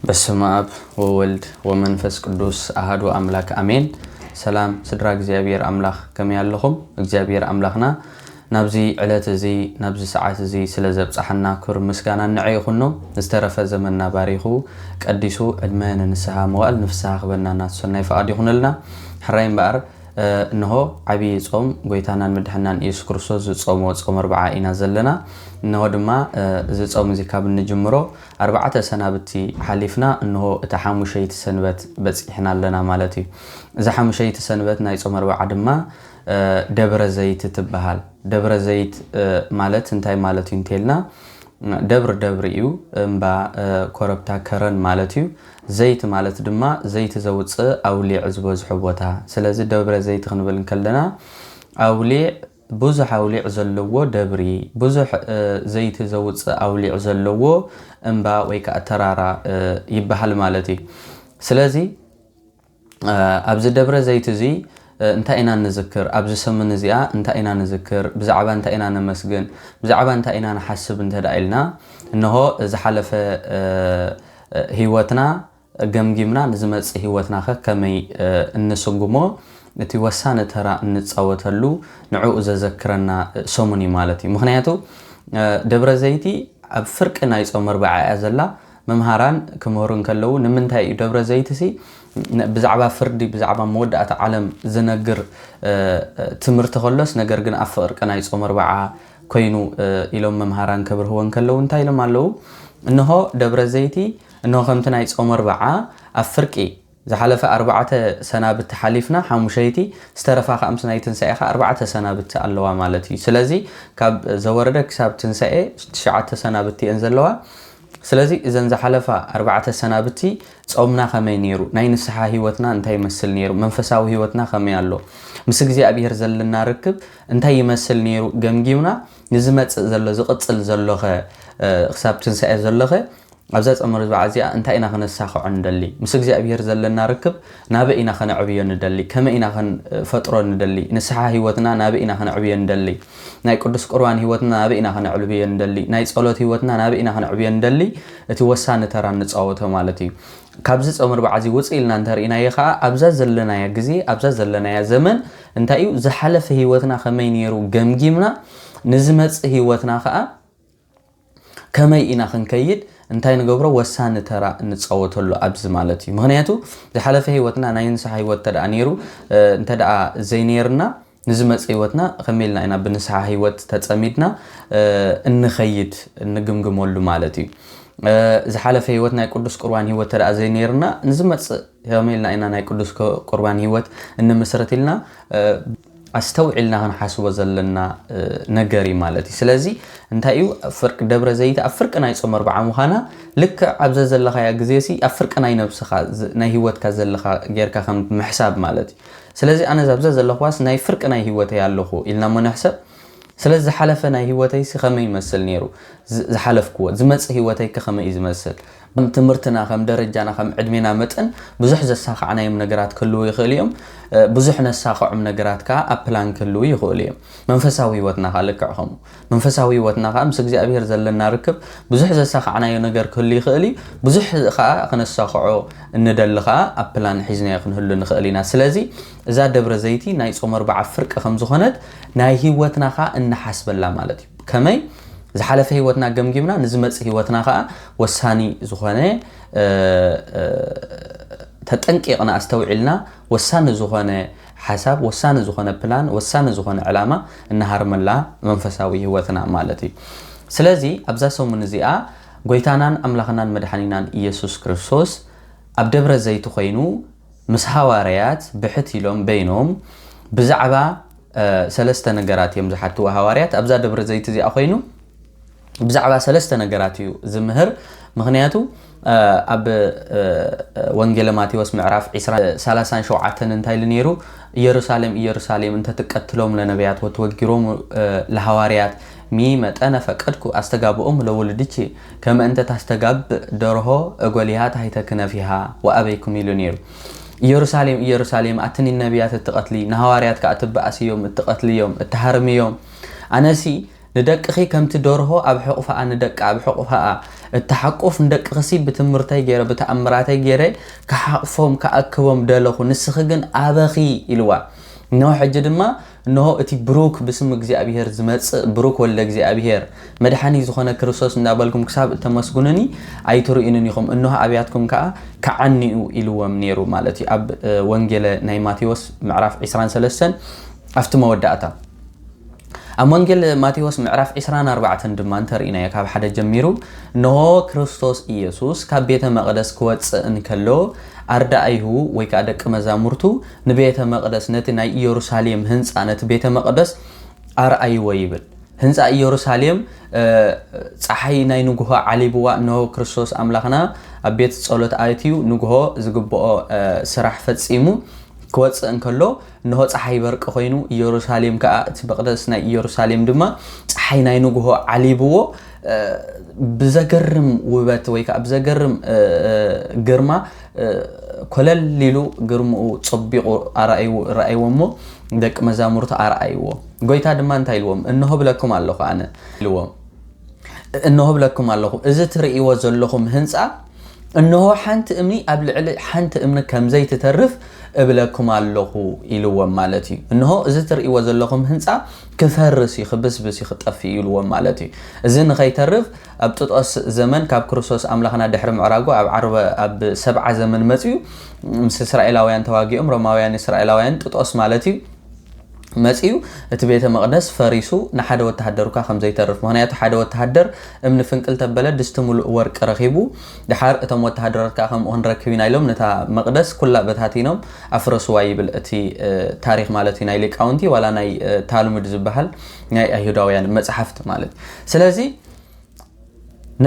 በስመ ኣብ ወወልድ ወመንፈስ ቅዱስ ኣሃዱ ኣምላክ ኣሜን። ሰላም ስድራ እግዚኣብሔር ኣምላኽ፣ ከመይ ኣለኹም? እግዚኣብሔር ኣምላኽና ናብዚ ዕለት እዚ፣ ናብዚ ሰዓት እዚ ስለ ዘብጽሓና ክብሪ ምስጋና ንዐ ይኹኖ። ዝተረፈ ዘመንና ባሪኹ ቀዲሱ ዕድመ ንንስሓ መዋእል ንፍስሓ ክበና ናቱ ሰናይ ፍቓድ ይኹነልና። ሕራይ እምበኣር፣ እንሆ ዓብዪ ጾም ጎይታናን ምድሕናን ኢየሱስ ክርስቶስ ዝጾሞ ጾም ኣርብዓ ኢና ዘለና። እንሆ ድማ እዚ ጾም እዚ ካብ እንጅምሮ ኣርባዕተ ሰናብቲ ሓሊፍና፣ እንሆ እታ ሓሙሸይቲ ሰንበት በጺሕና ኣለና ማለት እዩ። እዛ ሓሙሸይቲ ሰንበት ናይ ጾም ኣርብዓ ድማ ደብረ ዘይት ትበሃል። ደብረ ዘይት ማለት እንታይ ማለት እዩ እንተልና፣ ደብር ደብሪ እዩ፣ እምባ ኮረብታ ከረን ማለት እዩ። ዘይት ማለት ድማ ዘይቲ ዘውፅእ ኣውሊዕ ዝበዝሖ ቦታ። ስለዚ ደብረ ዘይት ክንብል እንከለና ኣውሊዕ፣ ብዙሕ ኣውሊዕ ዘለዎ ደብሪ፣ ብዙሕ ዘይቲ ዘውፅእ ኣውሊዕ ዘለዎ እምባ ወይ ከዓ ተራራ ይበሃል ማለት እዩ። ስለዚ ኣብዚ ደብረ ዘይት እዚ እንታይ ኢና ንዝክር? ኣብዚ ሰሙን እዚኣ እንታይ ኢና ንዝክር? ብዛዕባ እንታይ ኢና ነመስግን? ብዛዕባ እንታይ ኢና ንሓስብ እንተ ደኣ ኢልና፣ እንሆ ዝሓለፈ ህይወትና ገምጊምና ንዝመጽእ ህይወትናኸ ከመይ እንስጉሞ? እቲ ወሳኒ ተራ እንጻወተሉ ንዕኡ ዘዘክረና ሰሙን እዩ ማለት እዩ። ምኽንያቱ ደብረ ዘይቲ ኣብ ፍርቂ ናይ ጾም ኣርብዓ እያ ዘላ። መምሃራን ክምህሩ እንከለዉ ንምንታይ እዩ ደብረ ዘይትሲ ብዛዕባ ፍርዲ፣ ብዛዕባ መወዳእታ ዓለም ዝነግር ትምህርቲ ከሎስ፣ ነገር ግን ኣብ ፍርቂ ናይ ጾም ኣርብዓ ኮይኑ ኢሎም መምሃራን ከብርህዎ እንከለዉ እንታይ ኢሎም ኣለዉ? እንሆ ደብረ ዘይቲ፣ እንሆ ከምቲ ናይ ጾም ኣርብዓ ኣብ ፍርቂ ዝሓለፈ ኣርባዕተ ሰናብቲ ሓሊፍና ሓሙሸይቲ ዝተረፋ ከኣ ምስ ናይ ትንሳኤ ከኣ ኣርባዕተ ሰናብቲ ኣለዋ ማለት እዩ። ስለዚ ካብ ዘወረደ ክሳብ ትንሳኤ ትሽዓተ ሰናብቲ እየን ዘለዋ። ስለዚ እዘን ዝሓለፋ ኣርባዕተ ሰናብቲ ጾምና ከመይ ነይሩ? ናይ ንስሓ ህይወትና እንታይ ይመስል ነይሩ? መንፈሳዊ ህይወትና ከመይ ኣሎ? ምስ እግዚኣብሔር ዘለና ርክብ እንታይ ይመስል ነይሩ? ገምጊምና ንዝመጽእ ዘሎ ዝቕጽል ዘሎኸ ክሳብ ትንሳኤ ዘሎኸ ኣብዛ ጸመረ ዝባዓ እዚኣ እንታይ ኢና ከነሳኽዖ ንደሊ? ምስ እግዚኣብሔር ዘለና ርክብ ናበይ ኢና ከነዕብዮ ንደሊ? ከመይ ኢና ከንፈጥሮ ንደሊ? ንስሓ ህይወትና ናበይ ኢና ከነዕብዮ ንደሊ? ናይ ቅዱስ ቁርባን ህይወትና ናበይ ኢና ከነዕብዮ ንደሊ? ናይ ጸሎት ህይወትና ናበይ ኢና ከነዕብዮ ንደሊ? እቲ ወሳኒ ተራ ንጻወቶ ማለት እዩ። ካብዚ ጾም ኣርብዓ እዚ ውጽእ ኢልና እንተርኢናዮ ከኣ ኣብዛ ዘለናያ ግዜ፣ ኣብዛ ዘለናያ ዘመን እንታይ እዩ ዝሓለፈ ህይወትና ከመይ ነይሩ ገምጊምና ንዝመጽእ ህይወትና ከኣ ከመይ ኢና ክንከይድ እንታይ ንገብሮ ወሳኒ ተራ እንጻወተሉ ኣብዚ ማለት እዩ። ምኽንያቱ ዝሓለፈ ህይወትና ናይ ንስሓ ህይወት እንተ ደኣ ነይሩ፣ እንተ ደኣ ዘይነይርና ንዝመጽእ ህይወትና ከመይ ኢልና ኢና ብንስሓ ህይወት ተጸሚድና እንኸይድ እንግምግመሉ ማለት እዩ። ዝሓለፈ ህይወት ናይ ቅዱስ ቁርባን ህይወት እንተ ደኣ ዘይነይርና ንዝመጽእ ከመይ ኢልና ኢና ናይ ቅዱስ ቁርባን ህይወት እንምስርት ኢልና ኣስተውዒልና ክንሓስቦ ዘለና ነገር እዩ ማለት እዩ። ስለዚ እንታይ እዩ ፍርቂ ደብረ ዘይት ኣብ ፍርቂ ናይ ጾም ኣርብዓ ምዃና ልክዕ ኣብዛ ዘለኻያ ግዜ ሲ ኣብ ፍርቂ ናይ ነብስኻ ናይ ህይወትካ ዘለኻ ጌርካ ከም ምሕሳብ ማለት እዩ። ስለዚ ኣነ ዛብዛ ዘለኽዋስ ናይ ፍርቂ ናይ ህይወተይ ኣለኹ ኢልና እሞ ንሕሰብ። ስለዚ ዝሓለፈ ናይ ህይወተይ ሲ ከመይ ይመስል ነይሩ? ዝሓለፍክዎ ዝመጽእ ህይወተይ ከ ከመይ እዩ ዝመስል? ከም ትምህርትና ከም ደረጃና ከም ዕድሜና መጠን ብዙሕ ዘሳኻዕናዮም ነገራት ክህልዉ ይኽእሉ እዮም። ብዙሕ ነሳኽዖም ነገራት ከኣ ኣብ ፕላን ክህልዉ ይኽእሉ እዮም። መንፈሳዊ ህይወትና ከኣ ልክዕ ከምኡ። መንፈሳዊ ህይወትና ከኣ ምስ እግዚኣብሔር ዘለና ርክብ ብዙሕ ዘሳኻዕናዮ ነገር ክህሉ ይኽእል እዩ። ብዙሕ ከኣ ክነሳኽዖ እንደሊ ከኣ ኣብ ፕላን ሒዝናዮ ክንህሉ ንኽእል ኢና። ስለዚ እዛ ደብረ ዘይቲ ናይ ጾም ኣርብዓ ፍርቂ ከም ዝኾነት ናይ ህይወትና ከኣ እንሓስበላ ማለት እዩ። ከመይ ዝሓለፈ ህይወትና ገምጊምና ንዝመጽእ ህይወትና ከኣ ወሳኒ ዝኾነ ተጠንቂቕና ኣስተውዒልና ወሳኒ ዝኾነ ሓሳብ፣ ወሳኒ ዝኾነ ፕላን፣ ወሳኒ ዝኾነ ዕላማ እንሃርመላ መንፈሳዊ ህይወትና ማለት እዩ። ስለዚ ኣብዛ ሰሙን እዚኣ ጎይታናን ኣምላኽናን መድሓኒናን ኢየሱስ ክርስቶስ ኣብ ደብረ ዘይቲ ኮይኑ ምስ ሃዋርያት ብሕት ኢሎም በይኖም ብዛዕባ ሰለስተ ነገራት እዮም ዝሓትዎ ሃዋርያት። ኣብዛ ደብረ ዘይቲ እዚኣ ኮይኑ ብዛዕባ ሰለስተ ነገራት እዩ ዝምህር። ምኽንያቱ ኣብ ወንጌለ ማቴዎስ ምዕራፍ ዒስራ ሰላሳን ሸውዓተን እንታይ ኢሉ ነይሩ? ኢየሩሳሌም ኢየሩሳሌም እንተ ትቀትሎም ለነቢያት ወትወግሮም ለሃዋርያት ሚ መጠነ ፈቀድኩ ኣስተጋብኦም ለውልድቺ ከመ እንተ ታስተጋብ ደርሆ እጎሊሃ ታሕተ ክነፊሃ ወኣበይኩም ኢሉ ነይሩ። ኢየሩሳሌም ኢየሩሳሌም ኣቲ ንነቢያት እትቐትሊ ንሃዋርያት ከኣ ትበኣስዮም እትቐትልዮም እትሃርምዮም ኣነሲ ንደቅኺ ከምቲ ደርሆ ኣብ ሕቑፋኣ ንደቃ ኣብ ሕቑፋኣ እተሓቁፍ ንደቅኽሲ ብትምህርተይ ገይረ ብተኣምራተይ ገይረ ክሓቕፎም ክኣክቦም ደለኹ፣ ንስኺ ግን ኣበኺ ኢልዋ። እንሆ ሕጂ ድማ እንሆ እቲ ብሩክ ብስም እግዚኣብሔር ዝመጽእ ብሩክ ወልደ እግዚኣብሔር መድሓኒ ዝኾነ ክርስቶስ እንዳበልኩም ክሳብ እተመስጉኑኒ ኣይትርእዩንን ኢኹም፣ እንሆ ኣብያትኩም ከኣ ክዓኒ እዩ ኢልዎም ነይሩ ማለት እዩ። ኣብ ወንጌለ ናይ ማቴዎስ ምዕራፍ ዕስራን ሰለስተን ኣብቲ መወዳእታ ኣብ ወንጌል ማቴዎስ ምዕራፍ ዕስራን ኣርባዕተን ድማ እንተርኢናዮ ካብ ሓደ ጀሚሩ፣ እንሆ ክርስቶስ ኢየሱስ ካብ ቤተ መቕደስ ክወጽእ እንከሎ ኣርዳኣይሁ ወይ ከዓ ደቂ መዛሙርቱ ንቤተ መቕደስ ነቲ ናይ ኢየሩሳሌም ህንፃ ነቲ ቤተ መቕደስ ኣርኣይዎ ይብል። ህንፃ ኢየሩሳሌም ፀሓይ ናይ ንጉሆ ዓሊብዋ እንሆ ክርስቶስ ኣምላኽና ኣብ ቤት ጸሎት ኣትዩ ንጉሆ ዝግብኦ ስራሕ ፈጺሙ ክወፅእ እንከሎ እንሆ ፀሓይ በርቂ ኮይኑ ኢየሩሳሌም ከዓ እቲ መቕደስ ናይ ኢየሩሳሌም ድማ ፀሓይ ናይ ንጉሆ ዓሊብዎ ብዘገርም ውበት ወይ ከዓ ብዘገርም ግርማ ኮለል ኢሉ ግርምኡ ፀቢቑ ረኣይዎ እሞ ደቂ መዛሙርቱ ኣርኣይዎ። ጎይታ ድማ እንታይ ኢልዎም? እንሆ ብለኩም ኣለኹ ኣነ ኢልዎም። እንሆ ብለኩም ኣለኹ፣ እዚ ትርእይዎ ዘለኹም ህንፃ እንሆ ሓንቲ እምኒ ኣብ ልዕሊ ሓንቲ እምኒ ከምዘይትተርፍ እብለኩም ኣለኹ ኢልዎም ማለት እዩ። እንሆ እዚ ትርእይዎ ዘለኹም ህንፃ ክፈርስ እዩ፣ ክብስብስ እዩ፣ ክጠፍእ እዩ ኢልዎም ማለት እዩ። እዚ ንኸይተርፍ ኣብ ጥጦስ ዘመን ካብ ክርስቶስ ኣምላኽና ድሕሪ ምዕራጉ ኣብ ዓርበ ኣብ ሰብዓ ዘመን መፅዩ ምስ እስራኤላውያን ተዋጊኦም ሮማውያን እስራኤላውያን ጥጦስ ማለት እዩ መፅዩ እቲ ቤተ መቕደስ ፈሪሱ ንሓደ ወተሃደር እኳ ከም ዘይተርፍ። ምኽንያቱ ሓደ ወተሃደር እምኒ ፍንቅል ተበለ ድስቲ ሙሉእ ወርቂ ረኺቡ ድሓር እቶም ወተሃደራት ከዓ ከምኡ ክንረክብ ኢና ኢሎም ነታ መቕደስ ኩላ በታቲኖም ኣፍረስዋ ይብል እቲ ታሪክ ማለት እዩ ናይ ሊቃውንቲ ዋላ ናይ ታልሙድ ዝበሃል ናይ ኣይሁዳውያን መፅሓፍቲ ማለት። ስለዚ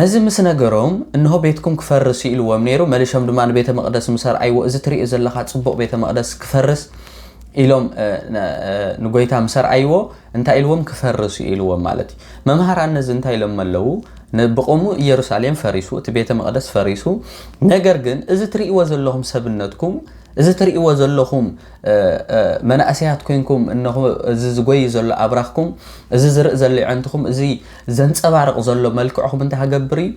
ነዚ ምስ ነገሮም እንሆ ቤትኩም ክፈርስ ኢልዎም ነይሩ። መሊሶም ድማ ንቤተ መቕደስ ምስ ኣርኣይዎ እዚ ትሪኦ ዘለኻ ፅቡቕ ቤተ መቕደስ ክፈርስ ኢሎም ንጎይታ ምስ ኣርኣይዎ እንታይ ኢልዎም ክፈርስ እዩ ኢልዎም ማለት እዩ። መምሃራን ነዚ እንታይ ኢሎም ኣለዉ? ብቆሙ ኢየሩሳሌም ፈሪሱ፣ እቲ ቤተ መቕደስ ፈሪሱ። ነገር ግን እዚ ትርእይዎ ዘለኹም ሰብነትኩም እዚ ትርእይዎ ዘለኹም መናእሰያት ኮይንኩም እነሆ እዚ ዝጎይ ዘሎ ኣብራኽኩም እዚ ዝርኢ ዘሎ ይዕንትኹም እዚ ዘንፀባርቕ ዘሎ መልክዕኹም እንታይ ሃገብር እዩ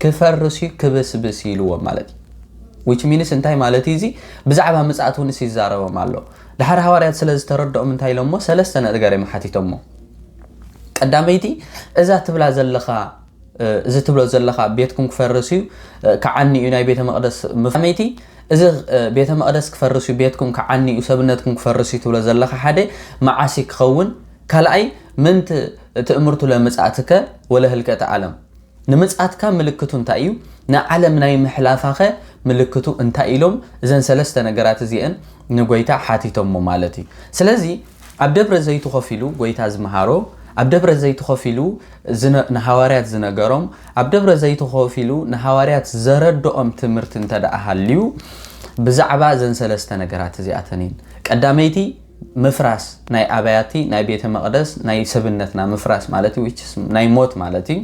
ክፈርስ እዩ ክብስብስ እዩ ኢልዎም ማለት እዩ። Which means እንታይ ማለት እዩ እዚ ብዛዕባ ምፅኣት እውን እስ ይዛረቦም ኣሎ። ድሓር ሃዋርያት ስለ ዝተረድኦም እንታይ ኢሎሞ ሰለስተ ነገር እዮም ሓቲቶሞ። ቀዳመይቲ እዛ ትብላ ዘለኻ እዚ ትብሎ ዘለኻ ቤትኩም ክፈርስ እዩ ክዓኒ እዩ ናይ ቤተ መቕደስ ምፍመይቲ እዚ ቤተ መቕደስ ክፈርስ እዩ ቤትኩም ክዓኒ እዩ ሰብነትኩም ክፈርስ እዩ ትብሎ ዘለኻ ሓደ መዓሲ ክኸውን ካልኣይ ምንት ትእምርቱ ለምጽኣትከ ወለህልከተ ዓለም ንምጽኣትካ ምልክቱ እንታይ እዩ ንዓለም ናይ ምሕላፋኸ ምልክቱ እንታይ ኢሎም እዘን ሰለስተ ነገራት እዚአን ንጎይታ ሓቲቶሞ ማለት እዩ። ስለዚ ኣብ ደብረ ዘይቱ ኮፍ ኢሉ ጎይታ ዝመሃሮ ኣብ ደብረ ዘይቱ ኮፍ ኢሉ ንሃዋርያት ዝነገሮም ኣብ ደብረ ዘይቱ ኮፍ ኢሉ ንሃዋርያት ዘረድኦም ትምህርቲ እንተ ደኣ ሃልዩ ብዛዕባ እዘን ሰለስተ ነገራት እዚኣተን እየን። ቀዳመይቲ ምፍራስ ናይ ኣባያቲ ናይ ቤተ መቕደስ ናይ ሰብነትና ምፍራስ ማለት እዩ፣ ናይ ሞት ማለት እዩ።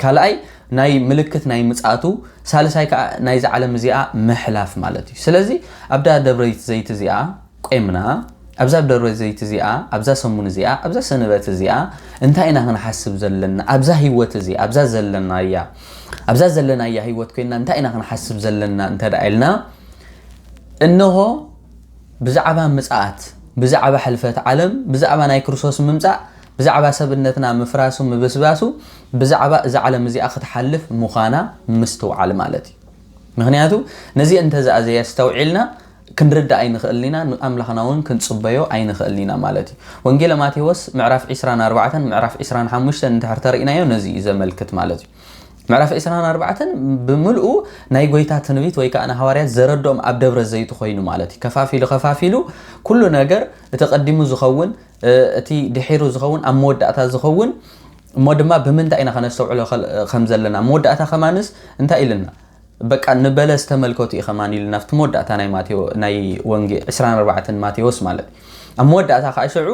ካልኣይ ናይ ምልክት ናይ ምጽኣቱ፣ ሳልሳይ ከዓ ናይዚ ዓለም እዚኣ ምሕላፍ ማለት እዩ። ስለዚ ኣብዳ ደብረ ዘይት እዚኣ ቆምና ኣብዛ ደብረ ዘይት እዚኣ ኣብዛ ሰሙን እዚኣ ኣብዛ ሰንበት እዚኣ እንታይ ኢና ክንሓስብ ዘለና ኣብዛ ህይወት እዚ ኣብዛ ዘለናያ ኣብዛ ዘለናያ ህይወት ኮይና እንታይ ኢና ክንሓስብ ዘለና እንተ ደኣ ኢልና እነሆ ብዛዕባ ምጽኣት ብዛዕባ ሕልፈት ዓለም ብዛዕባ ናይ ክርስቶስ ምምጻእ ብዛዕባ ሰብነትና ምፍራሱ ምብስባሱ ብዛዕባ እዛ ዓለም እዚኣ ክትሓልፍ ምዃና ምስትውዓል ማለት እዩ። ምክንያቱ ነዚ እንተዘኣ ዘየስተውዒልና ክንርዳእ ኣይንኽእል ኢና፣ ንኣምላኽና እውን ክንጽበዮ ኣይንኽእል ኢና ማለት እዩ። ወንጌለ ማቴዎስ ምዕራፍ ዕስራን ኣርባዕተን ምዕራፍ ዕስራን ሓሙሽተን እንድሕር ተርኢናዮ ነዚ እዩ ዘመልክት ማለት እዩ። ምዕራፍ ዕስራን ኣርባዕተን ብምልኡ ናይ ጎይታ ትንቢት ወይ ከዓ ንሃዋርያት ዘረድኦም ኣብ ደብረ ዘይት ኮይኑ ማለት እዩ። ከፋፊሉ ከፋፊሉ ኩሉ ነገር እቲ ቀዲሙ ዝኸውን እቲ ድሒሩ ዝኸውን ኣብ መወዳእታ ዝኸውን እሞ ድማ ብምንታይ ኢና ከነስተውዕሎ ከም ዘለና መወዳእታ ከማንስ እንታይ ኢልና በቃ ንበለስ ተመልከቱ እዩ ከማን ኢልና ኣብቲ መወዳእታ ናይ ማቴዎ ናይ ወንጌ ዕስራን ኣርባዕተን ማቴዎስ ማለት እዩ። ኣብ መወዳእታ ከዓ ሽዑ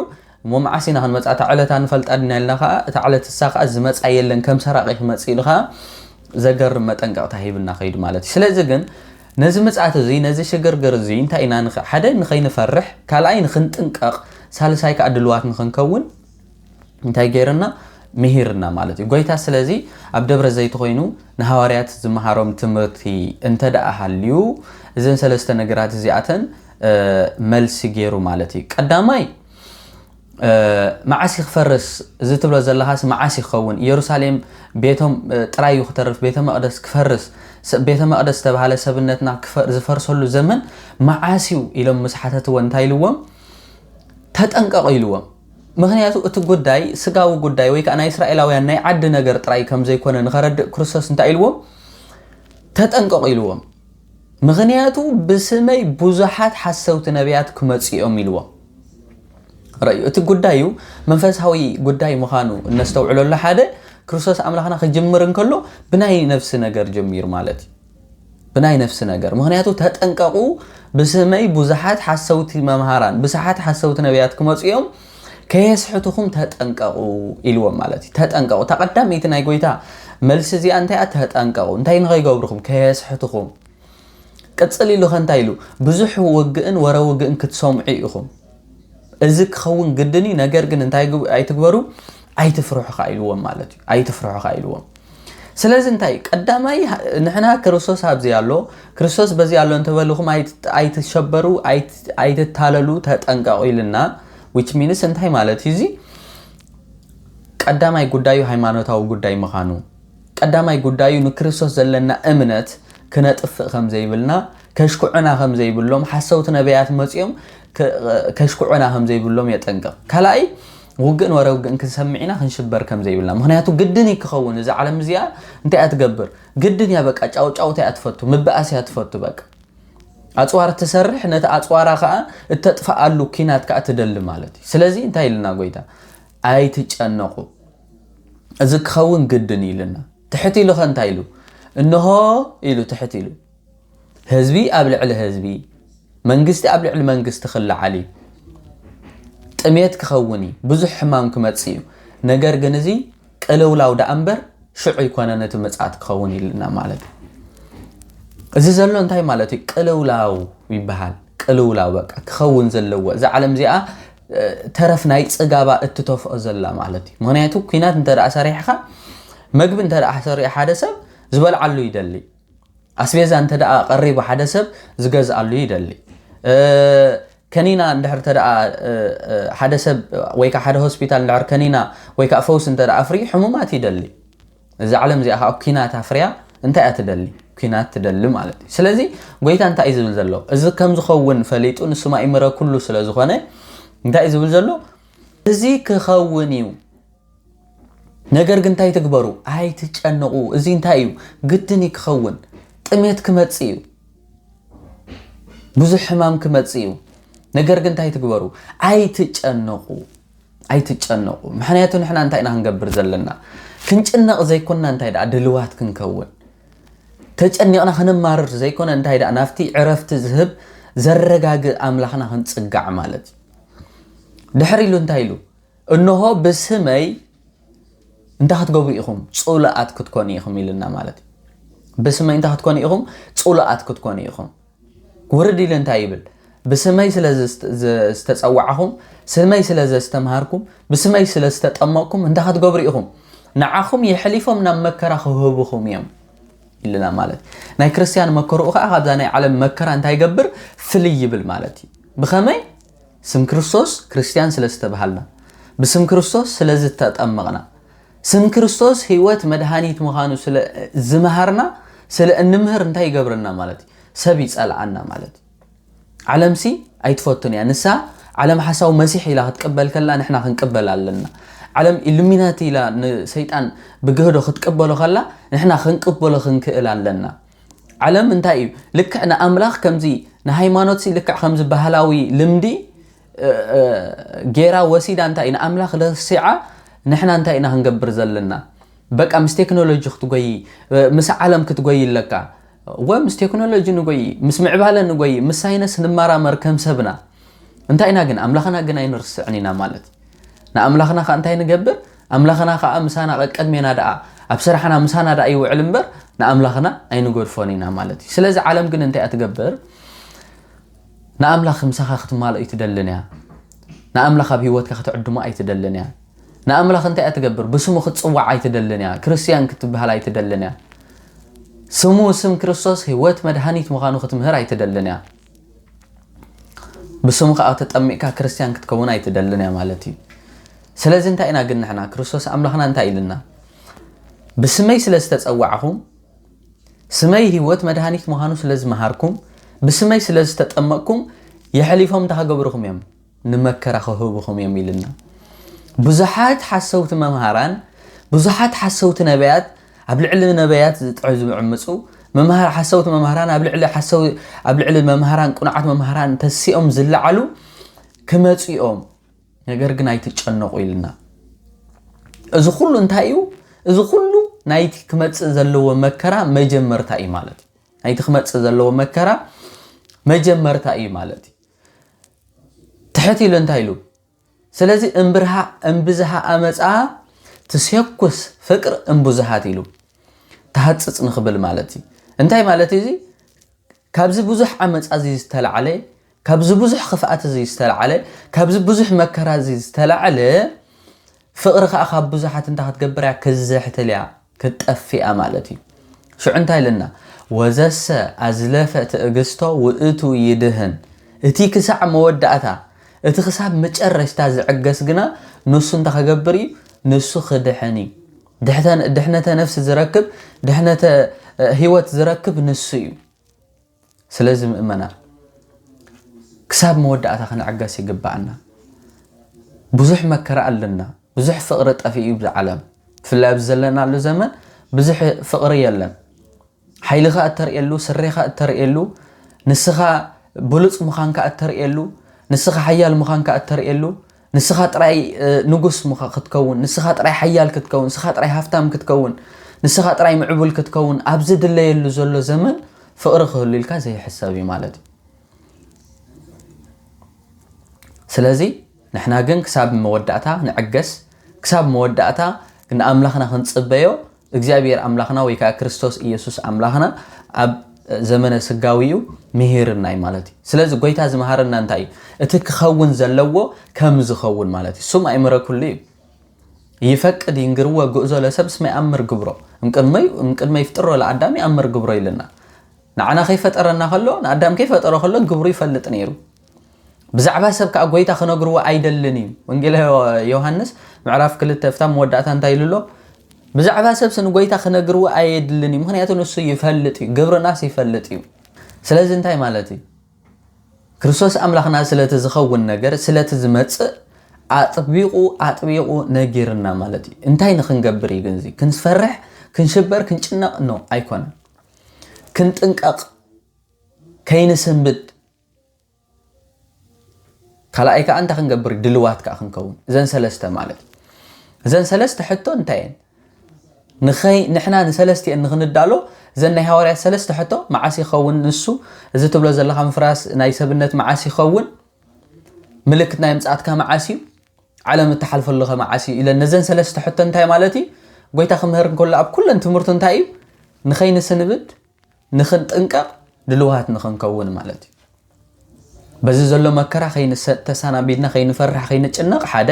እሞ መዓስ ኢና ክንመፃ እታ ዕለታ ንፈልጣ ድና ኢልና ከዓ እታ ዕለት እሳ ከዓ ዝመፃ የለን ከም ሰራቂ ክመፅእ ኢሉ ከዓ ዘገርም መጠንቀቕታ ሂብና ከይዱ ማለት እዩ። ስለዚ ግን ነዚ ምፅኣት እዚ ነዚ ሽግርግር እዚ እንታይ ኢና ንኽ ሓደ ንኸይንፈርሕ ካልኣይ ንክንጥንቀቕ ሳልሳይ ከዓ ድልዋት ንክንከውን እንታይ ገይርና ምሂርና ማለት እዩ ጎይታ። ስለዚ ኣብ ደብረ ዘይት ኮይኑ ንሃዋርያት ዝመሃሮም ትምህርቲ እንተ ደኣ ሃልዩ፣ እዘን ሰለስተ ነገራት እዚኣተን መልሲ ገይሩ ማለት እዩ። ቀዳማይ፣ መዓስ ክፈርስ እዚ ትብሎ ዘለኻስ መዓስ ይኸውን? ኢየሩሳሌም ቤቶም ጥራይ እዩ ክተርፍ፣ ቤተ መቕደስ ክፈርስ፣ ቤተ መቕደስ ዝተባህለ ሰብነትና ዝፈርሰሉ ዘመን መዓስ እዩ ኢሎም ምስ ሓተትዎ እንታይ ኢልዎም? ተጠንቀቑ ኢልዎም። ምኽንያቱ እቲ ጉዳይ ስጋዊ ጉዳይ ወይ ከዓ ናይ እስራኤላውያን ናይ ዓዲ ነገር ጥራይ ከም ዘይኮነ ንኸረድእ ክርስቶስ እንታይ ኢልዎም? ተጠንቀቑ ኢልዎም። ምኽንያቱ ብስመይ ብዙሓት ሓሰውቲ ነቢያት ክመፅኡ እዮም ኢልዎም። ረዩ እቲ ጉዳይ እዩ መንፈሳዊ ጉዳይ ምዃኑ እነስተውዕለሉ። ሓደ ክርስቶስ ኣምላኽና ክጅምር እንከሎ ብናይ ነፍሲ ነገር ጀሚሩ ማለት እዩ። ብናይ ነፍሲ ነገር። ምኽንያቱ ተጠንቀቑ፣ ብስመይ ብዙሓት ሓሰውቲ መምሃራን ብዙሓት ሓሰውቲ ነቢያት ክመፁ እዮም፣ ከየስሕቱኹም ተጠንቀቑ ኢልዎም ማለት እዩ። ተጠንቀቑ። እታ ቀዳመይቲ ናይ ጎይታ መልሲ እዚኣ እንታይ እያ? ተጠንቀቑ። እንታይ ንኸይገብርኹም? ከየስሕቱኹም። ቅፅል ኢሉ ከ እንታይ ኢሉ? ብዙሕ ውግእን ወረ ውግእን ክትሰምዑ ኢኹም። እዚ ክኸውን ግድን እዩ። ነገር ግን እንታይ ኣይትግበሩ? ኣይትፍርሑ ካ ኢልዎም ማለት እዩ። ኣይትፍርሑ ካ ኢልዎም። ስለዚ እንታይ ቀዳማይ ንሕና ክርስቶስ ኣብዚ ኣሎ፣ ክርስቶስ በዚ ኣሎ እንተበልኹም ኣይትሸበሩ፣ ኣይትታለሉ፣ ተጠንቀቑ ኢልና። Which means እንታይ ማለት እዩ? እዚ ቀዳማይ ጉዳዩ ሃይማኖታዊ ጉዳይ ምዃኑ፣ ቀዳማይ ጉዳዩ ንክርስቶስ ዘለና እምነት ክነጥፍእ ከም ዘይብልና፣ ከሽኩዑና ከም ዘይብሎም ሓሰውቲ ነቢያት መጺኦም ከሽኩዑና ከም ዘይብሎም የጠንቅቕ። ካልኣይ ውግእን ወረ ውግእን ክንሰምዕ ኢና፣ ክንሽበር ከም ዘይብልና። ምኽንያቱ ግድን እዩ ክኸውን። እዛ ዓለም እዚኣ እንታይ እያ ትገብር? ግድን እያ፣ በቃ ጫውጫውታ እያ ትፈቱ፣ ምብኣስ እያ ትፈቱ። በቃ ኣፅዋር ትሰርሕ፣ ነቲ ኣፅዋራ ከዓ እተጥፍኣሉ ኪናት ከዓ ትደሊ ማለት እዩ። ስለዚ እንታይ ኢልና ጎይታ? ኣይትጨነቑ፣ እዚ ክኸውን ግድን ኢልና። ትሕት ኢሉ ከ እንታይ ኢሉ? እንሆ ኢሉ ትሕት ኢሉ፣ ህዝቢ ኣብ ልዕሊ ህዝቢ፣ መንግስቲ ኣብ ልዕሊ መንግስቲ ክለዓል እዩ። ጥሜት ክኸውን እዩ፣ ብዙሕ ሕማም ክመጽእ እዩ። ነገር ግን እዚ ቅልውላው ደኣ እምበር ሽዑ ኣይኮነን እቲ ምጽኣት ክኸውን ኢልና ማለት እዩ። እዚ ዘሎ እንታይ ማለት እዩ? ቅልውላው ይበሃል። ቅልውላው በቃ ክኸውን ዘለዎ፣ እዛ ዓለም እዚኣ ተረፍ ናይ ጽጋባ እትተፍኦ ዘላ ማለት እዩ። ምኽንያቱ ኲናት እንተ ደኣ ሰሪሕኻ፣ መግቢ እንተ ደኣ ሰሪሑ ሓደ ሰብ ዝበልዓሉ ይደሊ። ኣስቤዛ እንተ ደኣ ቀሪቡ ሓደ ሰብ ዝገዝኣሉ ይደሊ። ከኒና እንድሕር እንተ ደኣ ሓደ ሰብ ወይ ከዓ ሓደ ሆስፒታል እንድሕር ከኒና ወይ ከዓ ፈውሲ እንተ ደኣ ኣፍርዩ ሕሙማት ይደሊ። እዛ ዓለም እዚኣ ከዓ ኲናት ኣፍርያ እንታይ እያ ትደሊ? ኲናት ትደሊ ማለት እዩ። ስለዚ ጎይታ እንታይ እዩ ዝብል ዘሎ? እዚ ከም ዝኸውን ፈሊጡ ንሱ ማእምረ ኩሉ ስለ ዝኾነ እንታይ እዩ ዝብል ዘሎ? እዚ ክኸውን እዩ። ነገር ግን እንታይ ትግበሩ? ኣይትጨነቑ። እዚ እንታይ እዩ? ግድን እዩ ክኸውን። ጥሜት ክመጽእ እዩ። ብዙሕ ሕማም ክመጽእ እዩ። ነገር ግን እንታይ ትግበሩ? ኣይትጨነቑ። ኣይትጨነቑ። ምኽንያቱ ንሕና እንታይ ኢና ክንገብር ዘለና? ክንጭነቕ ዘይኮንና እንታይ ደኣ ድልዋት ክንከውን። ተጨኒቕና ክንማርር ዘይኮነ እንታይ ደኣ ናብቲ ዕረፍቲ ዝህብ ዘረጋግእ ኣምላኽና ክንጽጋዕ ማለት እዩ። ድሕር ኢሉ እንታይ ኢሉ? እንሆ ብስመይ እንታይ ክትገብሩ ኢኹም? ጽሉኣት ክትኮኑ ኢኹም ኢልና ማለት እዩ። ብስመይ እንታይ ክትኮኑ ኢኹም? ጽሉኣት ክትኮኑ ኢኹም። ውርድ ኢሉ እንታይ ይብል? ብስመይ ስለ ዝተጸዋዕኹም፣ ስመይ ስለ ዘስተምሃርኩም፣ ብስመይ ስለ ዝተጠመቕኩም እንታይ ክትገብሩ ኢኹም? ንዓኹም የሕሊፎም ናብ መከራ ክህብኹም እዮም ኢልና ማለት። ናይ ክርስትያን መከርኡ ከዓ ካብዛ ናይ ዓለም መከራ እንታይ ይገብር? ፍልይ ይብል ማለት እዩ። ብኸመይ? ስም ክርስቶስ ክርስትያን ስለ ዝተባሃልና፣ ብስም ክርስቶስ ስለ ዝተጠመቕና፣ ስም ክርስቶስ ህይወት መድሃኒት ምዃኑ ስለ ዝመሃርና፣ ስለ እንምህር እንታይ ይገብረና ማለት እዩ? ሰብ ይጸልኣና ማለት እዩ። ዓለምሲ ኣይትፈቱን እያ። ንሳ ዓለም ሓሳዊ መሲሕ ኢላ ክትቅበል ከላ ንሕና ክንቅበል ኣለና። ዓለም ኢሉሚናቲ ኢላ ንሰይጣን ብግህዶ ክትቅበሎ ከላ ንሕና ክንቅበሎ ክንክእል ኣለና። ዓለም እንታይ እዩ? ልክዕ ንኣምላኽ ከምዚ ንሃይማኖትሲ ልክዕ ከምዚ ባህላዊ ልምዲ ጌራ ወሲዳ እንታይ እዩ ንኣምላኽ ለሲዓ ንሕና እንታይ ኢና ክንገብር ዘለና? በቃ ምስ ቴክኖሎጂ ክትጎይ፣ ምስ ዓለም ክትጎይ ኣለካ። ወ ምስ ቴክኖሎጂ ንጎይ፣ ምስ ምዕባለ ንጎይ፣ ምስ ሳይነስ ንመራመር ከም ሰብና። እንታይ ኢና ግን ኣምላኽና ግን ኣይንርስዕን ኢና ማለት። ንኣምላኽና ከዓ እንታይ ንገብር? ኣምላኽና ከዓ ምሳና ቀቀድሜና ደኣ ኣብ ስራሕና ምሳና ደኣ ይውዕል እምበር ንኣምላኽና ኣይንገድፎን ኢና ማለት እዩ። ስለዚ ዓለም ግን እንታይ እያ ትገብር? ንኣምላኽ ምሳኻ ክትማልኦ ኣይትደልን እያ። ንኣምላኽ ኣብ ህይወትካ ክትዕድሞ ኣይትደልን እያ። ንኣምላኽ እንታይ እያ ትገብር? ብስሙ ክትጽዋዕ ኣይትደልን እያ። ክርስትያን ክትበሃል ኣይትደልን እያ። ስሙ ስም ክርስቶስ ህይወት መድሃኒት ምዃኑ ክትምህር ኣይትደልን እያ። ብስሙ ከዓ ተጠሚቕካ ክርስትያን ክትከውን ኣይትደልን እያ ማለት እዩ። ስለዚ እንታይ ኢና ግን ንሕና ክርስቶስ ኣምላኽና እንታይ ኢልና? ብስመይ ስለ ዝተጸዋዕኹም፣ ስመይ ህይወት መድሃኒት ምዃኑ ስለ ዝመሃርኩም፣ ብስመይ ስለ ዝተጠመቕኩም የሕሊፎም እንታይ ክገብርኹም እዮም? ንመከራ ክህብኹም እዮም ኢልና። ብዙሓት ሓሰውቲ መምሃራን፣ ብዙሓት ሓሰውቲ ነቢያት ኣብ ልዕሊ ነቢያት ዝጥዕዙ ዝዕምፁ መምሃር ሓሰውቲ መምሃራን ኣብ ልዕሊ ሓሰው ኣብ ልዕሊ መምሃራን ቅኑዓት መምሃራን ተሲኦም ዝለዓሉ ክመፁ እዮም። ነገር ግን ኣይትጨነቑ ኢልና። እዚ ኩሉ እንታይ እዩ? እዚ ኩሉ ናይቲ ክመፅእ ዘለዎ መከራ መጀመርታ እዩ ማለት እዩ። ናይቲ ክመፅእ ዘለዎ መከራ መጀመርታ እዩ ማለት እዩ። ትሕት ኢሉ እንታይ ኢሉ? ስለዚ እምብርሃ እምብዝሃ ኣመፃ ትሴኩስ ፍቅር እምብዙሃት ኢሉ። ተሃፅፅ ንኽብል ማለት እዩ። እንታይ ማለት እዩ እዚ? ካብዚ ብዙሕ ዓመፃ እዚ ዝተላዕለ፣ ካብዚ ብዙሕ ክፍኣት እዚ ዝተላዕለ፣ ካብዚ ብዙሕ መከራ እዚ ዝተላዕለ ፍቕሪ ከዓ ካብ ብዙሓት እንታይ ክትገብር እያ? ክዝሕትል እያ፣ ክትጠፍእ እያ ማለት እዩ። ሽዑ እንታይ ኢልና? "ወዘሰ ኣዝለፈ ትዕግስቶ ውእቱ ይድህን።" እቲ ክሳዕ መወዳእታ፣ እቲ ክሳብ መጨረሽታ ዝዕገስ ግና ንሱ እንታይ ክገብር እዩ? ንሱ ክድሕን እዩ። ድሕተ-፣ ድሕነተ ነፍሲ ዝረክብ፣ ድሕነተ፣ እ፣ ህይወት ዝረክብ ንሱ እዩ። ስለዚ ምእመናን ክሳብ መወዳእታ ክንዕገስ ይግባኣና። ብዙሕ መከራ ኣለና፣ ብዙሕ ፍቕሪ ጠፊኡ እዩ ብዚ ዓለም። ብፍላይ ኣብዚ ዘለናሉ ዘመን ብዙሕ ፍቕሪ የለን። ሓይልኻ እተርእየሉ፣ ስሬኻ እተርእየሉ፣ ንስኻ ብሉጽ ምዃንካ እተርእየሉ፣ ንስኻ ሓያል ምዃንካ እተርእየሉ፣ ንስኻ ጥራይ፣ እ፣ ንጉስ ምዃ-፣ ክትከውን፣ ንስኻ ጥራይ ሓያል ክትከውን፣ ንስኻ ጥራይ ሃፍታም ክትከውን፣ ንስኻ ጥራይ ምዕቡል ክትከውን፣ ኣብዚ ድለየሉ ዘሎ ዘመን ፍቕሪ ክህሉ ኢልካ ዘይሕሰብ እዩ ማለት እዩ። ስለዚ ንሕና ግን ክሳብ መወዳእታ ንዕገስ፣ ክሳብ መወዳእታ ንኣምላኽና ክንጽበዮ፣ እግዚኣብሔር ኣምላኽና ወይ ከኣ ክርስቶስ ኢየሱስ ኣምላኽና ኣብ ዘመነ ስጋዊኡ ምሂርና እዩ ማለት እዩ። ስለዚ ጎይታ ዝመሃረና እንታይ እዩ? እቲ ክኸውን ዘለዎ ከም ዝኸውን ማለት እዩ። ስም ኣእምረ ኩሉ እዩ። ይፈቅድ ይንግርዎ ግእዞ ለሰብ እስመ ይኣምር ግብሮ። እምቅድመይ፣ እምቅድመ ይፍጥሮ ለኣዳም ይኣምር ግብሮ ኢልና። ንዓና ከይፈጠረና ከሎ፣ ንኣዳም ከይፈጠሮ ከሎ ግብሩ ይፈልጥ ነይሩ። ብዛዕባ ሰብ ከኣ ጎይታ ክነግርዎ ኣይደልን እዩ። ወንጌል ዮ-፣ ዮሃንስ ምዕራፍ ክልተ እፍታ መወዳእታ እንታይ ኢሉ ኣሎ? ብዛዕባ ሰብስ ንጎይታ ክነግርዎ ኣየድልን እዩ፣ ምኽንያቱ ንሱ ይፈልጥ እዩ፣ ግብርናስ ይፈልጥ እዩ። ስለዚ እንታይ ማለት እዩ? ክርስቶስ ኣምላኽና ስለቲ ዝኸውን ነገር፣ ስለቲ ዝመጽእ ኣጥቢቑ፣ ኣጥቢቑ ነጊርና ማለት እዩ። እንታይ ንኽንገብር እዩ ግን እዚ? ክንፈርሕ፣ ክንሽበር፣ ክንጭነቕ? ኖ፣ ኣይኮነን። ክንጥንቀቕ፣ ከይንስንብድ፣ ካልኣይ ከኣ እንታይ ክንገብር? ድልዋት ከኣ ክንከውን። እዘን ሰለስተ ማለት እዩ። እዘን ሰለስተ ሕቶ እንታይ እየን? ንኸይ-፣ ንሕና ንሰለስቲአን ንኽንዳሎ፣ እዘን ናይ ሃዋርያት ሰለስተ ሕቶ፣ መዓስ ይኸውን ንሱ? እዚ ትብሎ ዘለኻ ምፍራስ ናይ ሰብነት መዓስ ይኸውን? ምልክት ናይ ምጽኣትካ መዓስ እዩ? ዓለም እትሓልፈሉኸ መዓስ እዩ? ኢለን ነዘን ሰለስተ ሕቶ እንታይ ማለት እዩ? ጎይታ ክምህር እንከሎ ኣብ ኩለን ትምህርቱ እንታይ እዩ? ንኸይንስንብድ፣ ንኽንጥንቀቕ፣ ድልዋት ንኽንከውን ማለት እዩ። በዚ ዘሎ መከራ ከይንሰ-፣ ተሰናቢድና ከይንፈርሕ፣ ከይንጭነቕ፣ ሓደ፣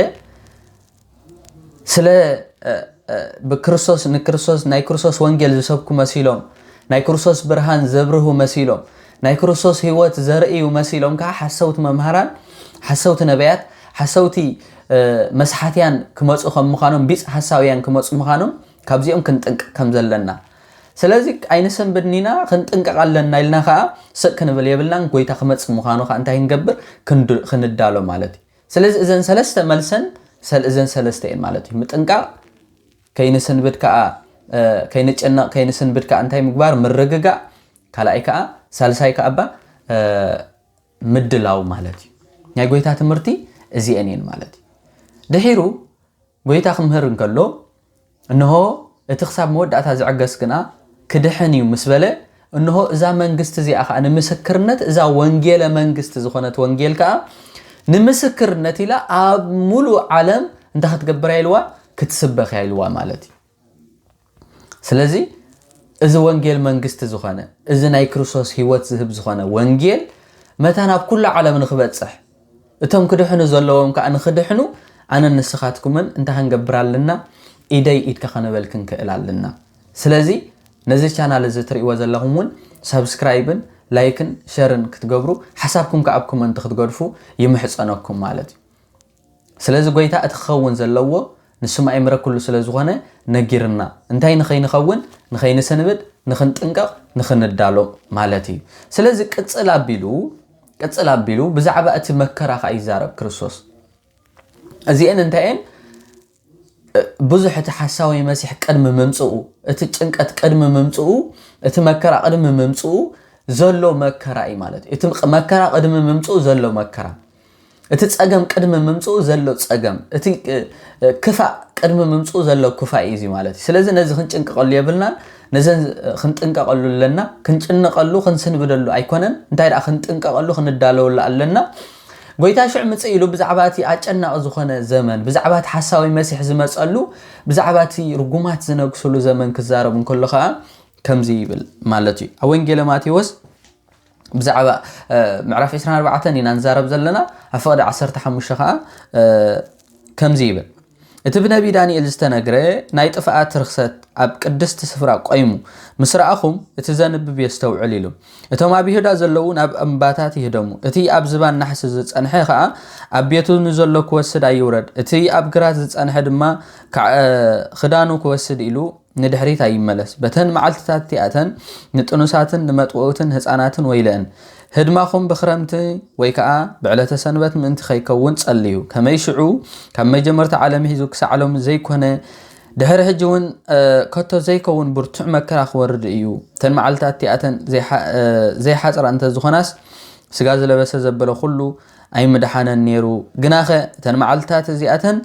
ስለ፣ እ፣ እ፣ ብክርስቶስ፣ ንክርስቶስ፣ ናይ ክርስቶስ ወንጌል ዝሰብኩ መሲሎም፣ ናይ ክርስቶስ ብርሃን ዘብርሁ መሲሎም፣ ናይ ክርስቶስ ህይወት ዘርእዩ መሲሎም ከኣ ሓሰውቲ መምሃራን፣ ሓሰውቲ ነቢያት፣ ሓሰውቲ፣ እ፣ መስሓትያን ክመጹ ከም ምዃኖም፣ ቢጽ ሓሳውያን ክመጹ ምዃኖም፣ ካብዚኦም ክንጥንቀቕ ከም ዘለና። ስለዚ ኣይንሰንብድን ኢና፣ ክንጥንቀቕ ኣለና ኢልና ከኣ ስቕ ክንብል የብልናን። ጎይታ ክመጽእ ምዃኑ ከኣ እንታይ ክንገብር? ክንድ-፣ ክንዳሎ ማለት እዩ። ስለዚ እዘን ሰለስተ መልሰን ሰል-፣ እዘን ሰለስተ እየን ማለት እዩ። ምጥንቃቕ፣ ከይንስንብድ ከኣ፣ እ፣ ከይንጨነቕ፣ ከይንስንብድ ከኣ እንታይ ምግባር? ምርግጋእ። ካልኣይ ከኣ፣ ሳልሳይ ከኣ እባ፣ እ፣ ምድላው ማለት እዩ። ናይ ጎይታ ትምህርቲ እዚአን እየን ማለት እዩ። ድሒሩ ጎይታ ክምህር እንከሎ፣ እንሆ እቲ ክሳብ መወዳእታ ዝዕገስ ግና ክድሕን እዩ ምስ በለ፣ እንሆ እዛ መንግስቲ እዚኣ ኸኣ ንምስክርነት፣ እዛ ወንጌለ መንግስቲ ዝኾነት ወንጌል ከኣ ንምስክርነት ኢላ ኣብ ሙሉእ ዓለም እንታይ ክትገብር እያ ኢልዋ? ክትስበኽ እያ ኢልዋ ማለት እዩ። ስለዚ እዚ ወንጌል መንግስቲ ዝኾነ፣ እዚ ናይ ክርስቶስ ህይወት ዝህብ ዝኾነ ወንጌል መታን ኣብ ኩሉ ዓለም ንኽበጽሕ፣ እቶም ክድሕኑ ዘለዎም ከኣ ንኽድሕኑ ኣነን ንስኻትኩምን እንታይ ክንገብር ኣለና? ኢደይ ኢድካ ከነበል ክንክእል ኣለና። ስለዚ ነዚ ቻናል እዚ ትርእይዎ ዘለኹም እውን ሳብስክራይብን ላይክን ሸርን ክትገብሩ፣ ሓሳብኩም ከኣ ኣብ ኮመንት ክትገድፉ ይምሕጸነኩም ማለት እዩ። ስለዚ ጎይታ እቲ ክኸውን ዘለዎ ንሱ ማይ ምረክሉ ስለ ዝኾነ ነጊርና፣ እንታይ ንኸይንኸውን፣ ንኸይንስንብድ፣ ንኽንጥንቀቕ፣ ንኽንዳሎ ማለት እዩ። ስለዚ ቅጽል ኣቢሉ ቅጽል ኣቢሉ ብዛዕባ እቲ መከራ ከኣ ይዛረብ ክርስቶስ። እዚአን እንታይ እየን? ብዙሕ እቲ ሓሳዊ መሲሕ ቅድሚ ምምፅኡ፣ እቲ ጭንቀት ቅድሚ ምምፅኡ፣ እቲ መከራ ቅድሚ ምምፅኡ ዘሎ መከራ እዩ ማለት እዩ። እቲ መከራ ቅድሚ ምምፅኡ ዘሎ መከራ፣ እቲ ፀገም ቅድሚ ምምፅኡ ዘሎ ፀገም፣ እቲ ክፋእ ቅድሚ ምምፅኡ ዘሎ ክፋእ እዩ እዚ ማለት እዩ። ስለዚ ነዚ ክንጭንቀቀሉ የብልናን። ነዘን ክንጥንቀቀሉ ኣለና። ክንጭንቀሉ ክንስንብደሉ ኣይኮነን፣ እንታይ ደኣ ክንጥንቀቀሉ ክንዳለወሉ ኣለና። ጎይታ ሽዑ ምጽእ ኢሉ ብዛዕባ እቲ ኣጨናቂ ዝኾነ ዘመን፣ ብዛዕባ እቲ ሓሳዊ መሲሕ ዝመጸሉ፣ ብዛዕባ እቲ ርጉማት ዝነግስሉ ዘመን ክዛረብ እንከሎ ከኣ ከምዚ ይብል ማለት እዩ። ኣብ ወንጌለ ማቴዎስ ብዛዕባ ምዕራፍ ዕስራን ኣርባዕተን ኢና ንዛረብ ዘለና። ኣብ ፍቕዲ ዓሰርተ ሓሙሽተ ከኣ ከምዚ ይብል፣ እቲ ብነቢ ዳንኤል ዝተነግረ ናይ ጥፍኣት ርኽሰት ኣብ ቅድስቲ ስፍራ ቆይሙ ምስ ረኣኹም፣ እቲ ዘንብብ የስተውዕል ኢሉ። እቶም ኣብ ይሁዳ ዘለዉ ናብ እምባታት ይህደሙ። እቲ ኣብ ዝባን ናሕሲ ዝጸንሐ ኸኣ ኣብ ቤቱ ንዘሎ ክወስድ ኣይውረድ። እቲ ኣብ ግራት ዝጸንሐ ድማ ክዓ-፣ ክዳኑ ክወስድ ኢሉ ንድሕሪት ኣይመለስ። በተን መዓልትታት እቲኣተን ንጥኑሳትን ንመጥወውትን ህጻናትን ወይለእን። ህድማኹም ብኽረምቲ ወይ ከኣ ብዕለተ ሰንበት ምእንቲ ከይከውን ጸልዩ። ከመይ ሽዑ ካብ መጀመርታ ዓለም ሒዙ ክሳዕ ሎሚ ዘይኮነ፣ ድሕሪ ሕጂ እውን ከቶ ዘይከውን ብርቱዕ መከራ ክወርድ እዩ። እተን መዓልትታት እቲኣተን ዘይሓጽራ እንተ ዝኾናስ፣ ስጋ ዝለበሰ ዘበለ ኩሉ ኣይምድሓነን ነይሩ። ግናኸ እተን መዓልትታት እዚኣተን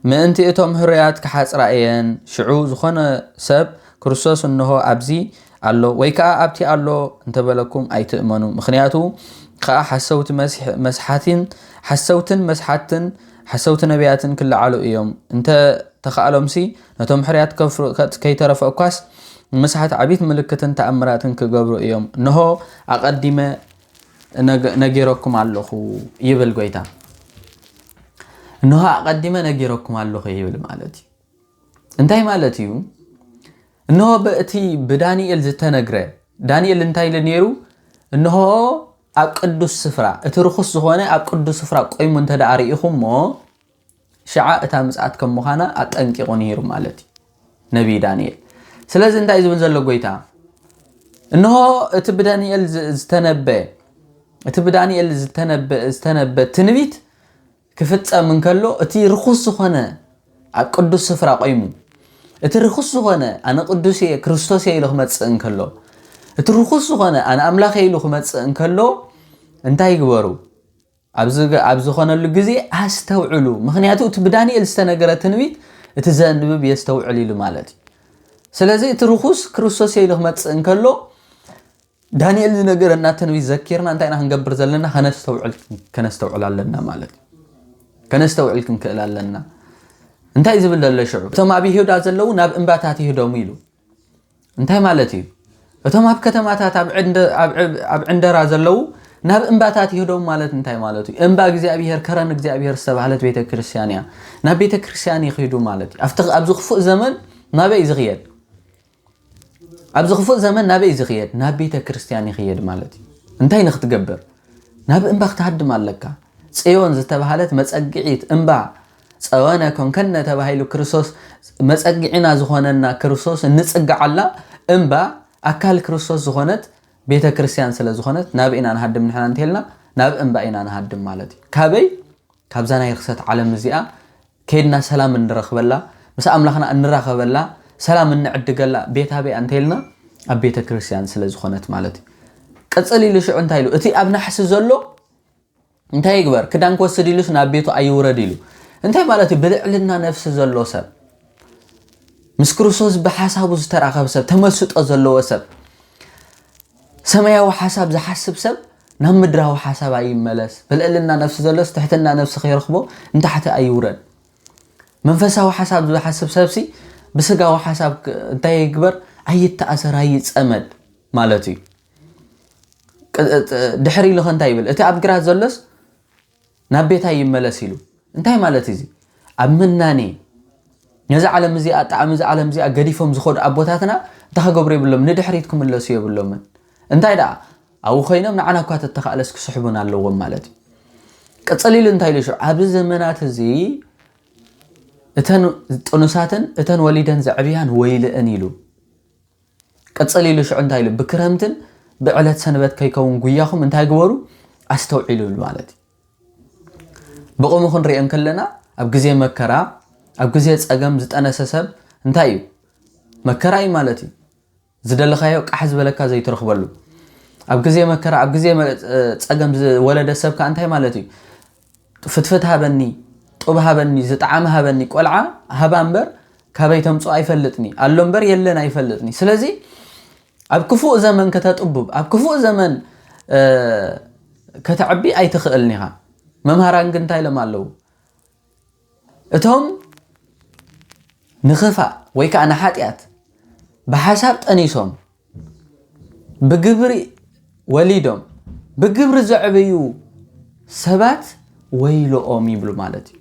ምእንቲ እቶም ህሩያት ክሓጽራ እየን። ሽዑ ዝኾነ ሰብ ክርስቶስ እንሆ ኣብዚ ኣሎ ወይ ከኣ ኣብቲ ኣሎ እንተበለኩም ኣይትእመኑ። ምኽንያቱ ከኣ ሓሰውቲ መስሓቲን ሓሰውትን መስሓትን ሓሰውቲ ነቢያትን ክለዓሉ እዮም። እንተ ተኻእሎምሲ ነቶም ሕርያት ከይተረፈ እኳስ ምስሓት ዓቢት ምልክትን ተኣምራትን ክገብሩ እዮም። እንሆ ኣቐዲመ ነጊረኩም ኣለኹ ይብል ጎይታ። እንሆ ኣቐዲመ ነጊረኩም ኣለኹ ይብል ማለት እዩ። እንታይ ማለት እዩ? እንሆ በእቲ ብዳንኤል ዝተነግረ፣ ዳንኤል እንታይ ኢሉ ነይሩ? እንሆ ኣብ ቅዱስ ስፍራ፣ እቲ ርኹስ ዝኾነ ኣብ ቅዱስ ስፍራ ቆይሙ እንተ ደኣ ርኢኹሞ፣ ሽዓ እታ ምጽኣት ከም ምዃና ኣጠንቂቑ ነይሩ ማለት እዩ ነቢይ ዳንኤል። ስለዚ እንታይ ዝብል ዘሎ ጎይታ? እንሆ እቲ ብዳንኤል ዝተነበ፣ እቲ ብዳንኤል ዝተነበ፣ ዝተነበ ትንቢት ክፍጸም እንከሎ፣ እቲ ርኹስ ዝኾነ ኣብ ቅዱስ ስፍራ ቆይሙ፣ እቲ ርኹስ ዝኾነ ኣነ ቅዱስ እየ፣ ክርስቶስ እየ ኢሉ ክመጽእ እንከሎ፣ እቲ ርኹስ ዝኾነ ኣነ ኣምላኽ እየ ኢሉ ክመጽእ እንከሎ፣ እንታይ ይግበሩ? ኣብ ዝኾነሉ ግዜ ኣስተውዕሉ። ምኽንያቱ እቲ ብዳንኤል ዝተነገረ ትንቢት እቲ ዘንብብ የስተውዕል ኢሉ ማለት እዩ። ስለዚ እቲ ርኹስ ክርስቶስ እየ ኢሉ ክመጽእ እንከሎ፣ ዳንኤል ዝነገረና ትንቢት ዘኪርና እንታይ ኢና ክንገብር ዘለና? ከነስተውዕል፣ ከነስተውዕል ኣለና ማለት እዩ። ከነስተውዕል ክንክእል ኣለና። እንታይ ዝብል ዘሎ ሽዑ? እቶም ኣብ ይሁዳ ዘለዉ ናብ እምባታት ይህደሙ ኢሉ። እንታይ ማለት እዩ? እቶም ኣብ ከተማታት ኣብ ዕንደ-፣ ኣብ ዕ-፣ ኣብ ዕንደራ ዘለዉ ናብ እምባታት ይህደሙ ማለት እንታይ ማለት እዩ? እምባ እግዚኣብሔር፣ ከረን እግዚኣብሔር ዝተባህለት ቤተ ክርስቲያን እያ። ናብ ቤተ ክርስቲያን ይኽይዱ ማለት እዩ። ኣብቲ፣ ኣብዚ ክፉእ ዘመን ናበይ እዩ ዝኽየድ? ኣብዚ ክፉእ ዘመን ናበይ እዩ ዝኽየድ? ናብ ቤተ ክርስቲያን ይኽየድ ማለት እዩ። እንታይ ንክትገብር? ናብ እምባ ክትሃድም ኣለካ። ጽዮን ዝተባህለት መጸግዒት እምባ፣ ጸወነ ኮንከነ ተባሂሉ ክርስቶስ መጸግዒና ዝኾነና ክርስቶስ እንጽግዓላ እምባ፣ ኣካል ክርስቶስ ዝኾነት ቤተ ክርስቲያን ስለ ዝኾነት፣ ናብ ኢና ንሃድም ንሕና እንተልና፣ ናብ እምባ ኢና ንሃድም ማለት እዩ። ካበይ? ካብዛ ናይ ርኽሰት ዓለም እዚኣ ከይድና ሰላም እንረኽበላ፣ ምስ ኣምላኽና እንራኸበላ፣ ሰላም እንዕድገላ ቤት ኣበይ እንተልና፣ ኣብ ቤተ ክርስቲያን ስለ ዝኾነት ማለት እዩ። ቅጽል ኢሉ ሽዑ እንታይ ኢሉ? እቲ ኣብ ናሕሲ ዘሎ እንታይ ይግበር? ክዳን ክወስድ ኢሉስ ናብ ቤቱ ኣይውረድ ኢሉ። እንታይ ማለት እዩ? ብልዕልና ነፍሲ ዘሎ ሰብ፣ ምስ ክርስቶስ ብሓሳቡ ዝተራኸብ ሰብ፣ ተመስጦ ዘለዎ ሰብ፣ ሰማያዊ ሓሳብ ዝሓስብ ሰብ ናብ ምድራዊ ሓሳብ ኣይመለስ። ብልዕልና ነፍሲ ዘሎስ ትሕትና ነፍሲ ከይረኽቦ ንታሕቲ ኣይውረድ። መንፈሳዊ ሓሳብ ዝሓስብ ሰብሲ ብስጋዊ ሓሳብ ክ-፣ እንታይ ይግበር? ኣይተኣሰር፣ ኣይጸመድ ማለት እዩ። ቅ-፣ ጥ-፣ ድሕሪ ኢሉ ኸ እንታይ ይብል? እቲ ኣብ ግራት ዘሎስ ናብ ቤታይ ይመለስ ኢሉ። እንታይ ማለት እዚ? ኣብ ምናኔ ነዚ ዓለም እዚኣ፣ ጣዕሚ እዚ ዓለም እዚኣ ገዲፎም ዝኸዱ ኣቦታትና እንታይ ክገብሩ የብሎም፣ ንድሕሪት ክምለሱ የብሎምን። እንታይ ደኣ ኣብኡ ኮይኖም ንዓና እኳ ተተኻእለስ ክስሕቡን ኣለዎም ማለት እዩ። ቅጽል ኢሉ እንታይ ኢሉ ሽዑ፣ ኣብዚ ዘመናት እዚ እተን ጥኑሳትን እተን ወሊደን ዘዕብያን ወይልእን ኢሉ። ቅጽል ኢሉ ሽዑ እንታይ ኢሉ፣ ብክረምትን ብዕለት ሰንበት ከይከውን ጉያኹም እንታይ ግበሩ፣ ኣስተውዒሉ ኢሉ ማለት እዩ። ብቕሙ ክንሪኦ እንከለና ኣብ ግዜ መከራ፣ ኣብ ግዜ ጸገም ዝጠነሰ ሰብ እንታይ እዩ፣ መከራ እዩ ማለት እዩ። ዝደለኻዮ ቃሕ ዝበለካ ዘይትረኽበሉ፣ ኣብ ግዜ መከራ፣ ኣብ ግዜ መ- ጸገም ዝወለደ ሰብ ከኣ እንታይ ማለት እዩ፣ ፍትፍት ሃበኒ፣ ጡብ ሃበኒ፣ ዝጠዓመ ሃበኒ፣ ቆልዓ ሃባ እምበር ካበይ ተምጽኦ ኣይፈልጥኒ፣ ኣሎ እምበር የለን ኣይፈልጥኒ። ስለዚ ኣብ ክፉእ ዘመን ከተጥቡብ፣ ኣብ ክፉእ ዘመን ከተዕቢ ኣይትኽእልን ኢኻ። መምሃራን ግን እንታይ ኢሎም ኣለዉ? እቶም ንኽፋእ ወይ ከዓ ንሓጢኣት ብሓሳብ ጠኒሶም፣ ብግብሪ ወሊዶም፣ ብግብሪ ዘዕበዩ ሰባት ወይልኦም ይብሉ ማለት እዩ።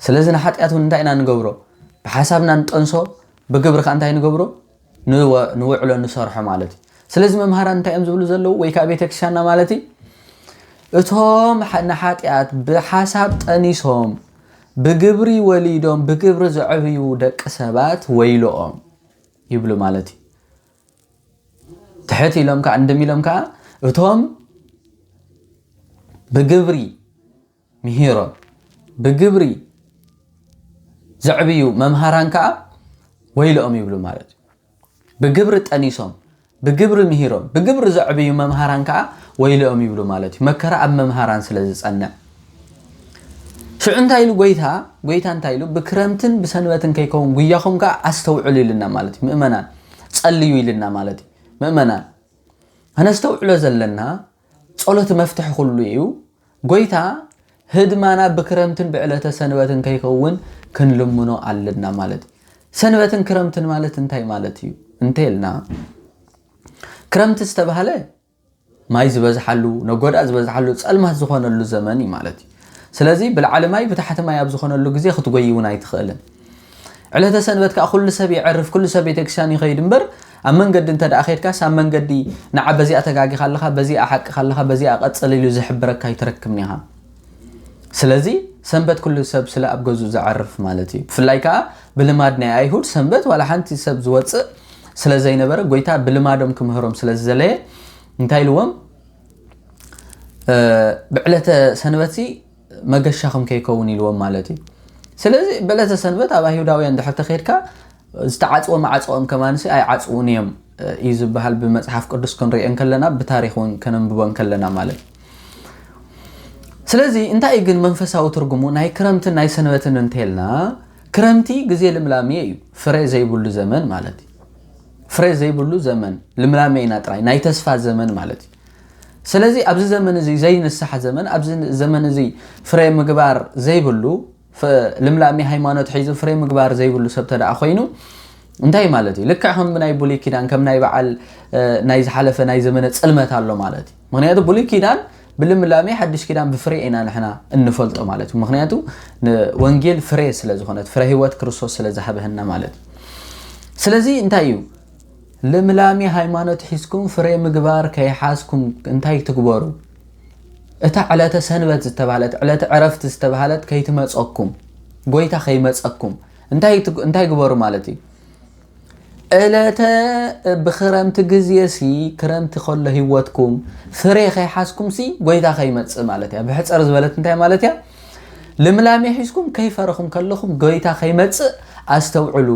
ስለዚ ንሓጢኣት እውን እንታይ ኢና ንገብሮ? ብሓሳብና ንጠንሶ፣ ብግብሪ ከዓ እንታይ ንገብሮ? ንወ- ንውዕሎ ንሰርሖ ማለት እዩ። ስለዚ መምሃራን እንታይ እዮም ዝብሉ ዘለዉ? ወይ ከዓ ቤተክርስትያንና ማለት እዩ፣ እቶም ሓ- ንሓጢኣት ብሓሳብ ጠኒሶም ብግብሪ ወሊዶም ብግብሪ ዘዕብዩ ደቂ ሰባት ወይልኦም ይብሉ ማለት እዩ። ትሕት ኢሎም ከዓ እንድም ኢሎም ከዓ እቶም ብግብሪ ምሂሮም ብግብሪ ዘዕብዩ መምሃራን ከዓ ወይልኦም ይብሉ ማለት እዩ። ብግብሪ ጠኒሶም ብግብሪ ምሂሮም ብግብሪ ዘዕብዩ መምሃራን ከዓ ወይልኦም ይብሉ ማለት እዩ። መከራ ኣብ መምሃራን ስለ ዝጸንዕ ሽዑ እንታይ ኢሉ ጎይታ? ጎይታ እንታይ ኢሉ? ብክረምትን ብሰንበትን ከይከውን ጉያኹም ከዓ ኣስተውዕሉ ኢልና ማለት እዩ። ምእመናን ጸልዩ ኢልና ማለት እዩ። ምእመናን ኣነስተውዕሎ ዘለና ጸሎት መፍትሒ ኩሉ እዩ። ጎይታ ህድማና ብክረምትን ብዕለተ ሰንበትን ከይከውን ክንልምኖ ኣለና ማለት እዩ። ሰንበትን ክረምትን ማለት እንታይ ማለት እዩ እንተ ኢልና፣ ክረምቲ ዝተባህለ ማይ ዝበዝሓሉ፣ ነጎድኣ ዝበዝሓሉ፣ ጸልማት ዝኾነሉ ዘመን እዩ ማለት እዩ። ስለዚ ብላዕሊ ማይ ብታሕቲ ማይ ኣብ ዝኾነሉ ግዜ ክትጎይ እውን ኣይትኽእልን። ዕለተ ሰንበት ከዓ ኩሉ ሰብ የዕርፍ፣ ኩሉ ሰብ ቤተክርስትያን ይኸይድ እምበር ኣብ መንገዲ እንተ ደኣ ኸይድካስ ኣብ መንገዲ ንዓ በዚኣ ተጋጊኻ ኣለኻ፣ በዚኣ ሓቅኻ ኣለኻ፣ በዚኣ ቀጽል ኢሉ ዝሕብረካ ኣይትረክብን ኢኻ። ስለዚ ሰንበት ኩሉ ሰብ ስለ ኣብ ገዝኡ ዘዕርፍ ማለት እዩ። ብፍላይ ከዓ ብልማድ ናይ ኣይሁድ ሰንበት ዋላ ሓንቲ ሰብ ዝወፅእ ስለ ዘይነበረ ጎይታ ብልማዶም ክምህሮም ስለ ዝዘለየ እንታይ ኢልዎም? ብዕለተ ሰንበትሲ መገሻኹም ከይከውን ኢልዎም ማለት እዩ። ስለዚ ብዕለተ ሰንበት ኣብ ኣይሁዳውያን ድሕር ተኸይድካ ዝተዓፅወ መዓፅኦም ከማንሲ ኣይዓፅውን እዮም እዩ ዝበሃል ብመፅሓፍ ቅዱስ ክንሪኦ እንከለና ብታሪክ እውን ከነንብቦ እንከለና ማለት እዩ። ስለዚ እንታይ እዩ ግን መንፈሳዊ ትርጉሙ ናይ ክረምትን ናይ ሰንበትን እንተልና ክረምቲ ግዜ ልምላሜ እዩ፣ ፍረ ዘይብሉ ዘመን ማለት እዩ። ፍረ ዘይብሉ ዘመን ልምላሜ ኢና ጥራይ ናይ ተስፋ ዘመን ማለት እዩ። ስለዚ ኣብዚ ዘመን እዚ ዘይንስሓ ዘመን ኣብዚ ዘመን እዚ ፍረ ምግባር ዘይብሉ ልምላሜ ሃይማኖት ሒዙ ፍረ ምግባር ዘይብሉ ሰብ ተደኣ ኮይኑ እንታይ ማለት እዩ? ልክዕ ከም ናይ ብሉይ ኪዳን ከም ናይ በዓል ናይ ዝሓለፈ ናይ ዘመነ ጽልመት ኣሎ ማለት እዩ። ምክንያቱ ብሉይ ኪዳን ብልምላሜ ሓድሽ ኪዳን ብፍሬ ኢና ንሕና እንፈልጦ ማለት እዩ። ምክንያቱ ንወንጌል ፍሬ ስለ ዝኾነት ፍረ ህይወት ክርስቶስ ስለ ዝሃበህና ማለት እዩ። ስለዚ እንታይ እዩ? ልምላሜ ሃይማኖት ሒዝኩም ፍሬ ምግባር ከይሓዝኩም እንታይ ትግበሩ? እታ ዕለተ ሰንበት ዝተባህለት ዕለተ ዕረፍቲ ዝተባህለት ከይትመፀኩም ጎይታ ከይመፀኩም እንታይ ትግ- እንታይ ግበሩ ማለት እዩ? ዕለተ ብክረምቲ ግዜ ሲ ክረምቲ ከሎ ህይወትኩም ፍሬ ከይሓዝኩም ሲ ጎይታ ከይመፅእ ማለት እያ። ብሕፀር ዝበለት እንታይ ማለት እያ? ልምላሜ ሒዝኩም ከይፈረኹም ከለኹም ጎይታ ከይመፅእ ኣስተውዕሉ።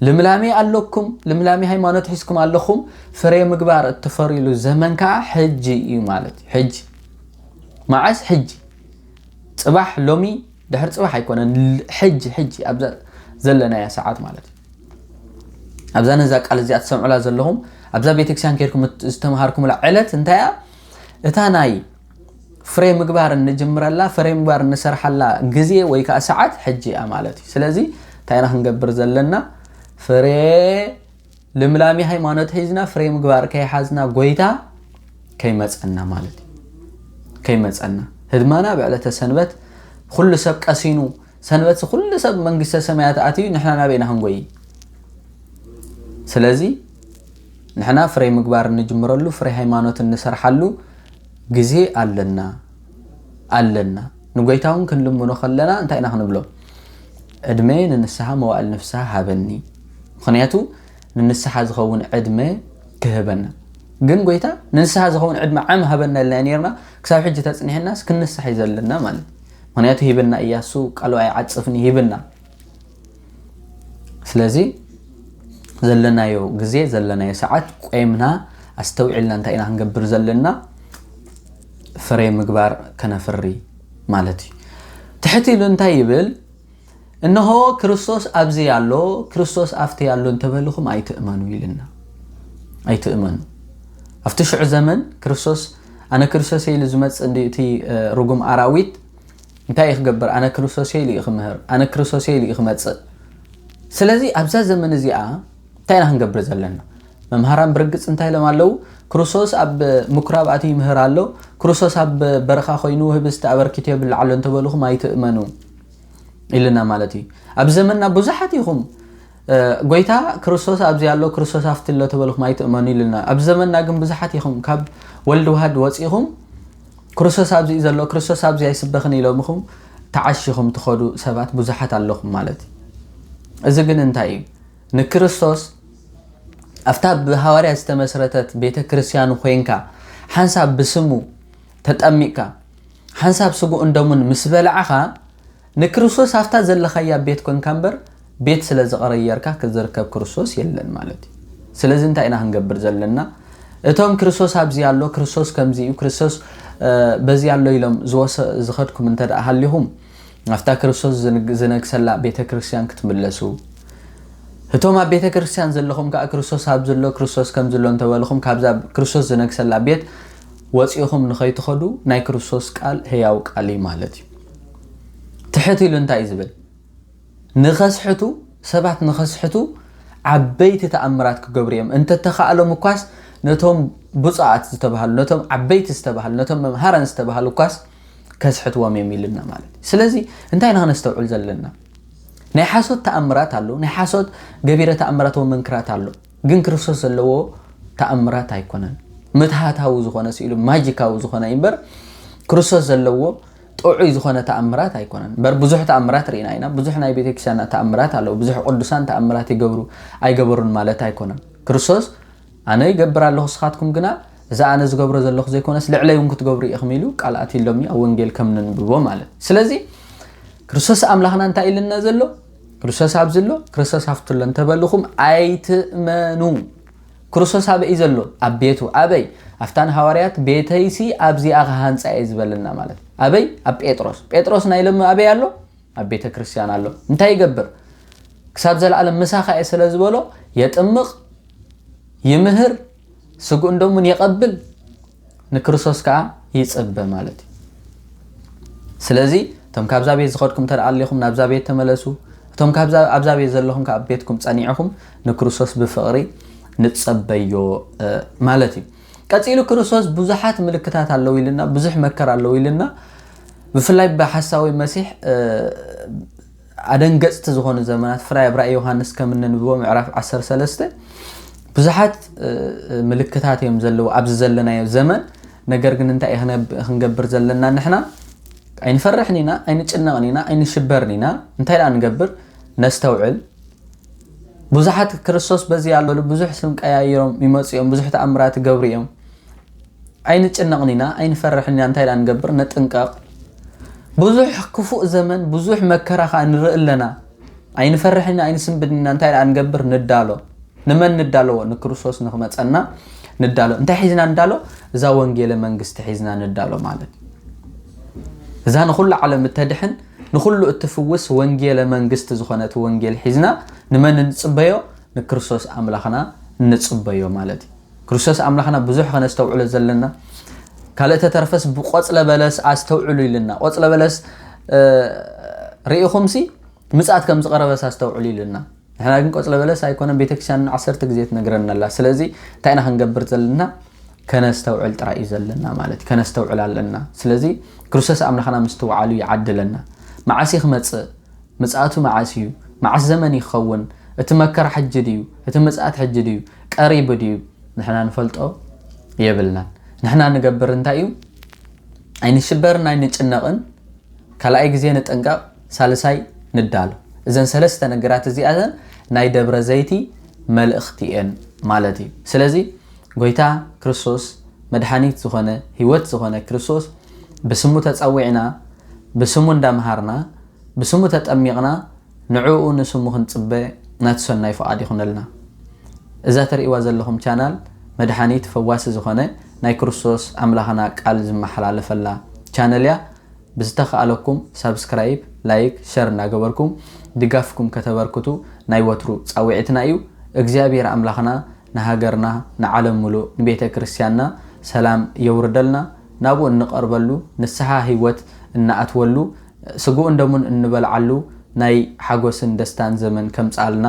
ልምላሜ ኣለኩም፣ ልምላሜ ሃይማኖት ሒዝኩም ኣለኹም፣ ፍሬ ምግባር እትፈርይሉ ዘመን ከዓ ሕጂ እዩ ማለት እዩ። ሕጂ መዓስ? ሕጂ ፅባሕ፣ ሎሚ፣ ድሕር ፅባሕ ኣይኮነን። ሕጂ ሕጂ ኣብዛ ዘለናያ ሰዓት ማለት እዩ። ኣብዛ ነዛ ቃል እዚኣ ትሰምዑላ ዘለኹም ኣብዛ ቤተክርስትያን ከይድኩም ዝተምሃርኩምላ ዕለት እንታይ እያ? እታ ናይ ፍሬ ምግባር እንጅምረላ ፍሬ ምግባር እንሰርሓላ ግዜ ወይ ከዓ ሰዓት ሕጂ እያ ማለት እዩ። ስለዚ እንታይ ኢና ክንገብር ዘለና? ፍሬ ልምላሜ ሃይማኖት ሒዝና ፍሬ ምግባር ከይሓዝና ጎይታ ከይመፀና ማለት እዩ። ከይመፀና ህድማና ብዕለተ ሰንበት ኩሉ ሰብ ቀሲኑ ሰንበት ኩሉ ሰብ መንግስተ ሰማያት ኣትዩ፣ ንሕና ናበይ ኢና ክንጎይ? ስለዚ ንሕና ፍሬ ምግባር እንጅምረሉ፣ ፍሬ ሃይማኖት እንሰርሓሉ ግዜ ኣለና ኣለና። ንጎይታ እውን ክንልምኖ ከለና እንታይ ኢና ክንብሎ? ዕድመ ንንስሓ መዋእል ንፍስሓ ሃበኒ። ምኽንያቱ ንንስሓ ዝኸውን ዕድመ ክህበና። ግን ጎይታ ንንስሓ ዝኸውን ዕድመ ዓም ሃበና ኢልና ነርና፣ ክሳብ ሕጂ ተጽኒሕናስ ክንንስሕ እዩ ዘለና ማለት እዩ። ምኽንያቱ ሂብና እያሱ ቃሉ ኣይዓጽፍን ሂብና። ስለዚ ዘለናዮ ግዜ ዘለናዮ ሰዓት ቆይምና ኣስተውዒልና እንታይ ኢና ክንገብር ዘለና? ፍሬ ምግባር ከነፍሪ ማለት እዩ። ትሕት ኢሉ እንታይ ይብል? እንሆ ክርስቶስ ኣብዚ ኣሎ፣ ክርስቶስ ኣብቲ ኣሎ እንተበልኹም ኣይትእመኑ ኢልና። ኣይትእመኑ። ኣብቲ ሽዑ ዘመን ክርስቶስ ኣነ ክርስቶስ ኢሉ ዝመጽእ እንዲ እቲ ርጉም ኣራዊት እንታይ እዩ ክገብር? ኣነ ክርስቶስ ኢሉ እዩ ክምህር፣ ኣነ ክርስቶስ ኢሉ እዩ ክመጽእ። ስለዚ ኣብዛ ዘመን እዚኣ እንታይ ኢና ክንገብር ዘለና? መምሃራን ብርግጽ እንታይ ኢሎም ኣለዉ? ክርስቶስ ኣብ ምኩራብ ኣትዩ ይምህር ኣሎ፣ ክርስቶስ ኣብ በረኻ ኮይኑ ህብስቲ ኣበርኪቱ የብልዕ ኣሎ እንተበልኹም ኣይትእመኑ ኢልና ማለት እዩ። ኣብ ዘመንና ብዙሓት ኢኹም፣ ጎይታ ክርስቶስ ኣብዚ ኣሎ፣ ክርስቶስ ኣብቲ ኣሎ ተበልኹም ኣይትእመኑ ኢልና። ኣብ ዘመንና ግን ብዙሓት ኢኹም ካብ ወልድ ዋህድ ወጺኹም ክርስቶስ ኣብዚ እዩ ዘሎ፣ ክርስቶስ ኣብዚ ኣይስበኽን ኢሎምኹም ተዓሺኹም ትኸዱ ሰባት ብዙሓት ኣለኹም ማለት እዩ። እዚ ግን እንታይ እዩ? ንክርስቶስ ኣብታ ብሃዋርያ ዝተመስረተት ቤተ ክርስቲያኑ ኮይንካ ሓንሳብ ብስሙ ተጠሚቅካ ሓንሳብ ስጉ እንደሙን ምስ በላዕኻ ንክርስቶስ ኣብታ ዘለኻያ ቤት ኮንካ እምበር ቤት ስለ ዝቐረየርካ ክዝርከብ ክርስቶስ የለን ማለት እዩ። ስለዚ እንታይ ኢና ክንገብር ዘለና? እቶም ክርስቶስ ኣብዚ ኣሎ፣ ክርስቶስ ከምዚ እዩ፣ ክርስቶስ በዚ ኣሎ ኢሎም ዝኸድኩም እንተ ደኣ ሃሊኹም ኣብታ ክርስቶስ ዝነግሰላ ቤተ ክርስቲያን ክትምለሱ፣ እቶም ኣብ ቤተ ክርስቲያን ዘለኹም ከኣ ክርስቶስ ኣብዚ ኣሎ፣ ክርስቶስ ከምዚ ኣሎ እንተበልኹም ካብዛ ክርስቶስ ዝነግሰላ ቤት ወፂእኹም ንኸይትኸዱ ናይ ክርስቶስ ቃል ህያው ቃል እዩ ማለት እዩ። ትሕት ኢሉ እንታይ እዩ ዝብል? ንኸስሕቱ፣ ሰባት ንኸስሕቱ ዓበይቲ ተኣምራት ክገብሩ እዮም። እንተተኻእሎም እኳስ ነቶም ብፁዓት ዝተባሃሉ፣ ነቶም ዓበይቲ ዝተባሃሉ፣ ነቶም መምሃራን ዝተባሃሉ እኳስ ከስሕትዎም እዮም ኢልና ማለት እዩ። ስለዚ እንታይ ኢና ክነስተውዕል ዘለና? ናይ ሓሶት ተኣምራት ኣሎ፣ ናይ ሓሶት ገቢረ ተኣምራት ወመንክራት ኣሎ። ግን ክርስቶስ ዘለዎ ተኣምራት ኣይኮነን። ምትሃታዊ ዝኾነ ስኢሉ ማጂካዊ ዝኾነ እምበር ክርስቶስ ዘለዎ ጥዑይ ዝኾነ ተኣምራት ኣይኮነን። እምበር ብዙሕ ተኣምራት ርኢና ኢና። ብዙሕ ናይ ቤተክርስትያንና ተኣምራት ኣለዉ። ብዙሕ ቅዱሳን ተኣምራት ይገብሩ ኣይገበሩን ማለት ኣይኮነን። ክርስቶስ ኣነ ይገብር ኣለኹ፣ ንስኻትኩም ግና እዚ ኣነ ዝገብሮ ዘለኹ ዘይኮነስ ልዕለይ እውን ክትገብሩ ኢኹም ኢሉ ቃል ኣትዩሎም እዩ፣ ኣብ ወንጌል ከም ንንብቦ ማለት። ስለዚ ክርስቶስ ኣምላኽና እንታይ ኢልና ዘሎ? ክርስቶስ ኣብዚ ኣሎ፣ ክርስቶስ ኣብቲ ኣሎ እንተበልኹም ኣይትእመኑ። ክርስቶስ ኣበይ እዩ ዘሎ? ኣብ ቤቱ። ኣበይ? ኣብታ ንሃዋርያት ቤተይሲ ኣብዚኣ ክሃንጻ እየ ዝበለና ማለት። ኣበይ? ኣብ ጴጥሮስ። ጴጥሮስ ናይ ሎሚ ኣበይ ኣሎ? ኣብ ቤተ ክርስቲያን ኣሎ። እንታይ ይገብር? ክሳብ ዘለኣለም ምሳኻ እየ ስለ ዝበሎ የጥምቕ፣ ይምህር፣ ስግኡን ደሙን የቐብል፣ ንክርስቶስ ከኣ ይጽበ ማለት እዩ። ስለዚ እቶም ካብዛ ቤት ዝኸድኩም እንተ ደኣ ኣሊኹም ናብዛ ቤት ተመለሱ። እቶም ካብዛ ኣብዛ ቤት ዘለኹም ከኣ ኣብ ቤትኩም ጸኒዕኹም ንክርስቶስ ብፍቕሪ ንጸበዮ ማለት እዩ። ቀጺሉ ክርስቶስ ብዙሓት ምልክታት ኣለዉ ኢልና፣ ብዙሕ መከራ ኣለዉ ኢልና። ብፍላይ ብሓሳዊ መሲሕ ኣደንገጽቲ ዝኾኑ ዘመናት ፍላይ ኣብ ራእይ ዮሃንስ ከም እንንብቦ ምዕራፍ ዓሰርተ ሰለስተ ብዙሓት ምልክታት እዮም ዘለዉ ኣብዚ ዘለናዮ ዘመን። ነገር ግን እንታይ እዩ ክንገብር ዘለና ንሕና? ኣይንፈርሕን ኢና፣ ኣይንጭነቕን ኢና፣ ኣይንሽበርን ኢና። እንታይ ደኣ ንገብር? ነስተውዕል። ብዙሓት ክርስቶስ በዚ ኣለሉ ብዙሕ ስም ቀያይሮም ይመጹ እዮም፣ ብዙሕ ተኣምራት ይገብሩ እዮም። ኣይንጭነቕን ኢና፣ ኣይንፈርሕን ኢና። እንታይ ደኣ ንገብር? ንጥንቀቕ። ብዙሕ ክፉእ ዘመን፣ ብዙሕ መከራ ኸኣ ንርኢ ኣለና። ኣይንፈርሕን ኢና፣ ኣይንስንብድን ኢና። እንታይ ደኣ ንገብር? ንዳሎ። ንመን ንዳለዎ? ንክርስቶስ ንኽመጸና ንዳሎ። እንታይ ሒዝና ንዳሎ? እዛ ወንጌለ መንግስቲ ሒዝና ንዳሎ ማለት እዩ። እዛ ንኹሉ ዓለም እተድሕን ንኹሉ እትፍውስ ወንጌለ መንግስቲ ዝኾነት ወንጌል ሒዝና ንመን እንጽበዮ? ንክርስቶስ ኣምላኽና እንጽበዮ ማለት እዩ። ክርስቶስ ኣምላኽና ብዙሕ ከነስተውዕሎ ዘለና። ካልእ ተተርፈስ ብቆጽለ በለስ ኣስተውዕሉ ኢልና። ቆጽለ በለስ ርኢኹምሲ ምጽኣት ከም ዝቐረበስ ኣስተውዕሉ ኢልና። ንሕና ግን ቆጽለ በለስ ኣይኮነን፣ ቤተክርስትያን ዓሰርተ ግዜ ትነግረና ኣላ። ስለዚ እንታይ ኢና ክንገብር ዘለና? ከነስተውዕል ጥራይ እዩ ዘለና ማለት እዩ። ከነስተውዕል ኣለና። ስለዚ ክርስቶስ ኣምላኽና ምስትውዓሉ ይዓድለና። መዓስ እዩ ክመጽእ? ምጽኣቱ መዓስ እዩ? መዓስ ዘመን ይኸውን? እቲ መከራ ሕጂ ድዩ? እቲ ምጽኣት ሕጂ ድዩ? ቀሪቡ ድዩ? ንሕና ንፈልጦ የብልናን። ንሕና ንገብር እንታይ እዩ? ኣይንሽበርን ኣይንጭነቕን። ካልኣይ ግዜ ንጥንቀቕ፣ ሳልሳይ ንዳሎ። እዘን ሰለስተ ነገራት እዚኣተን ናይ ደብረ ዘይቲ መልእኽቲ እየን ማለት እዩ። ስለዚ ጎይታ ክርስቶስ፣ መድሓኒት ዝኾነ፣ ህይወት ዝኾነ ክርስቶስ፣ ብስሙ ተጸዊዕና፣ ብስሙ እንዳምሃርና፣ ብስሙ ተጠሚቕና፣ ንዕኡ ንስሙ ክንጽበ ናቲ ሰናይ ፍቓድ ይኹነልና። እዛ ትርእይዋ ዘለኹም ቻናል መድሓኒት ፈዋሲ ዝኾነ ናይ ክርስቶስ ኣምላኽና ቃል ዝመሓላለፈላ ቻነል እያ። ብዝተኻእለኩም ሳብስክራይብ፣ ላይክ፣ ሸር እናገበርኩም ድጋፍኩም ከተበርክቱ ናይ ወትሩ ጻውዒትና እዩ። እግዚኣብሔር ኣምላኽና ንሃገርና፣ ንዓለም ምሉእ፣ ንቤተ ክርስቲያንና ሰላም የውርደልና። ናብኡ እንቐርበሉ፣ ንስሓ ህይወት እንኣትወሉ፣ ስግኡን ደሙን እንበልዓሉ ናይ ሓጎስን ደስታን ዘመን ከምጽኣልና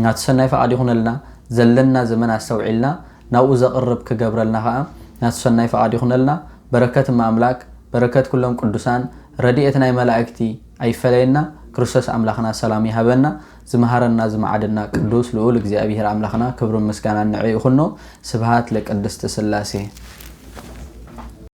ናቱ ሰናይ ፍቓድ ይኹነልና። ዘለና ዘመን ኣስተውዒልና ናብኡ ዘቕርብ ክገብረልና ኸኣ ናቱ ሰናይ ፍቓድ ይኹነልና። በረከት እመ ኣምላክ፣ በረከት ኩሎም ቅዱሳን፣ ረድኤት ናይ መላእክቲ ኣይፈለየና። ክርስቶስ ኣምላኽና ሰላም ይሃበና። ዝመሃረና ዝመዓደና ቅዱስ ልዑል እግዚኣብሔር ኣምላኽና ክብርን ምስጋናን ንዕኡ ይኹኖ። ስብሃት ለቅድስት ስላሴ።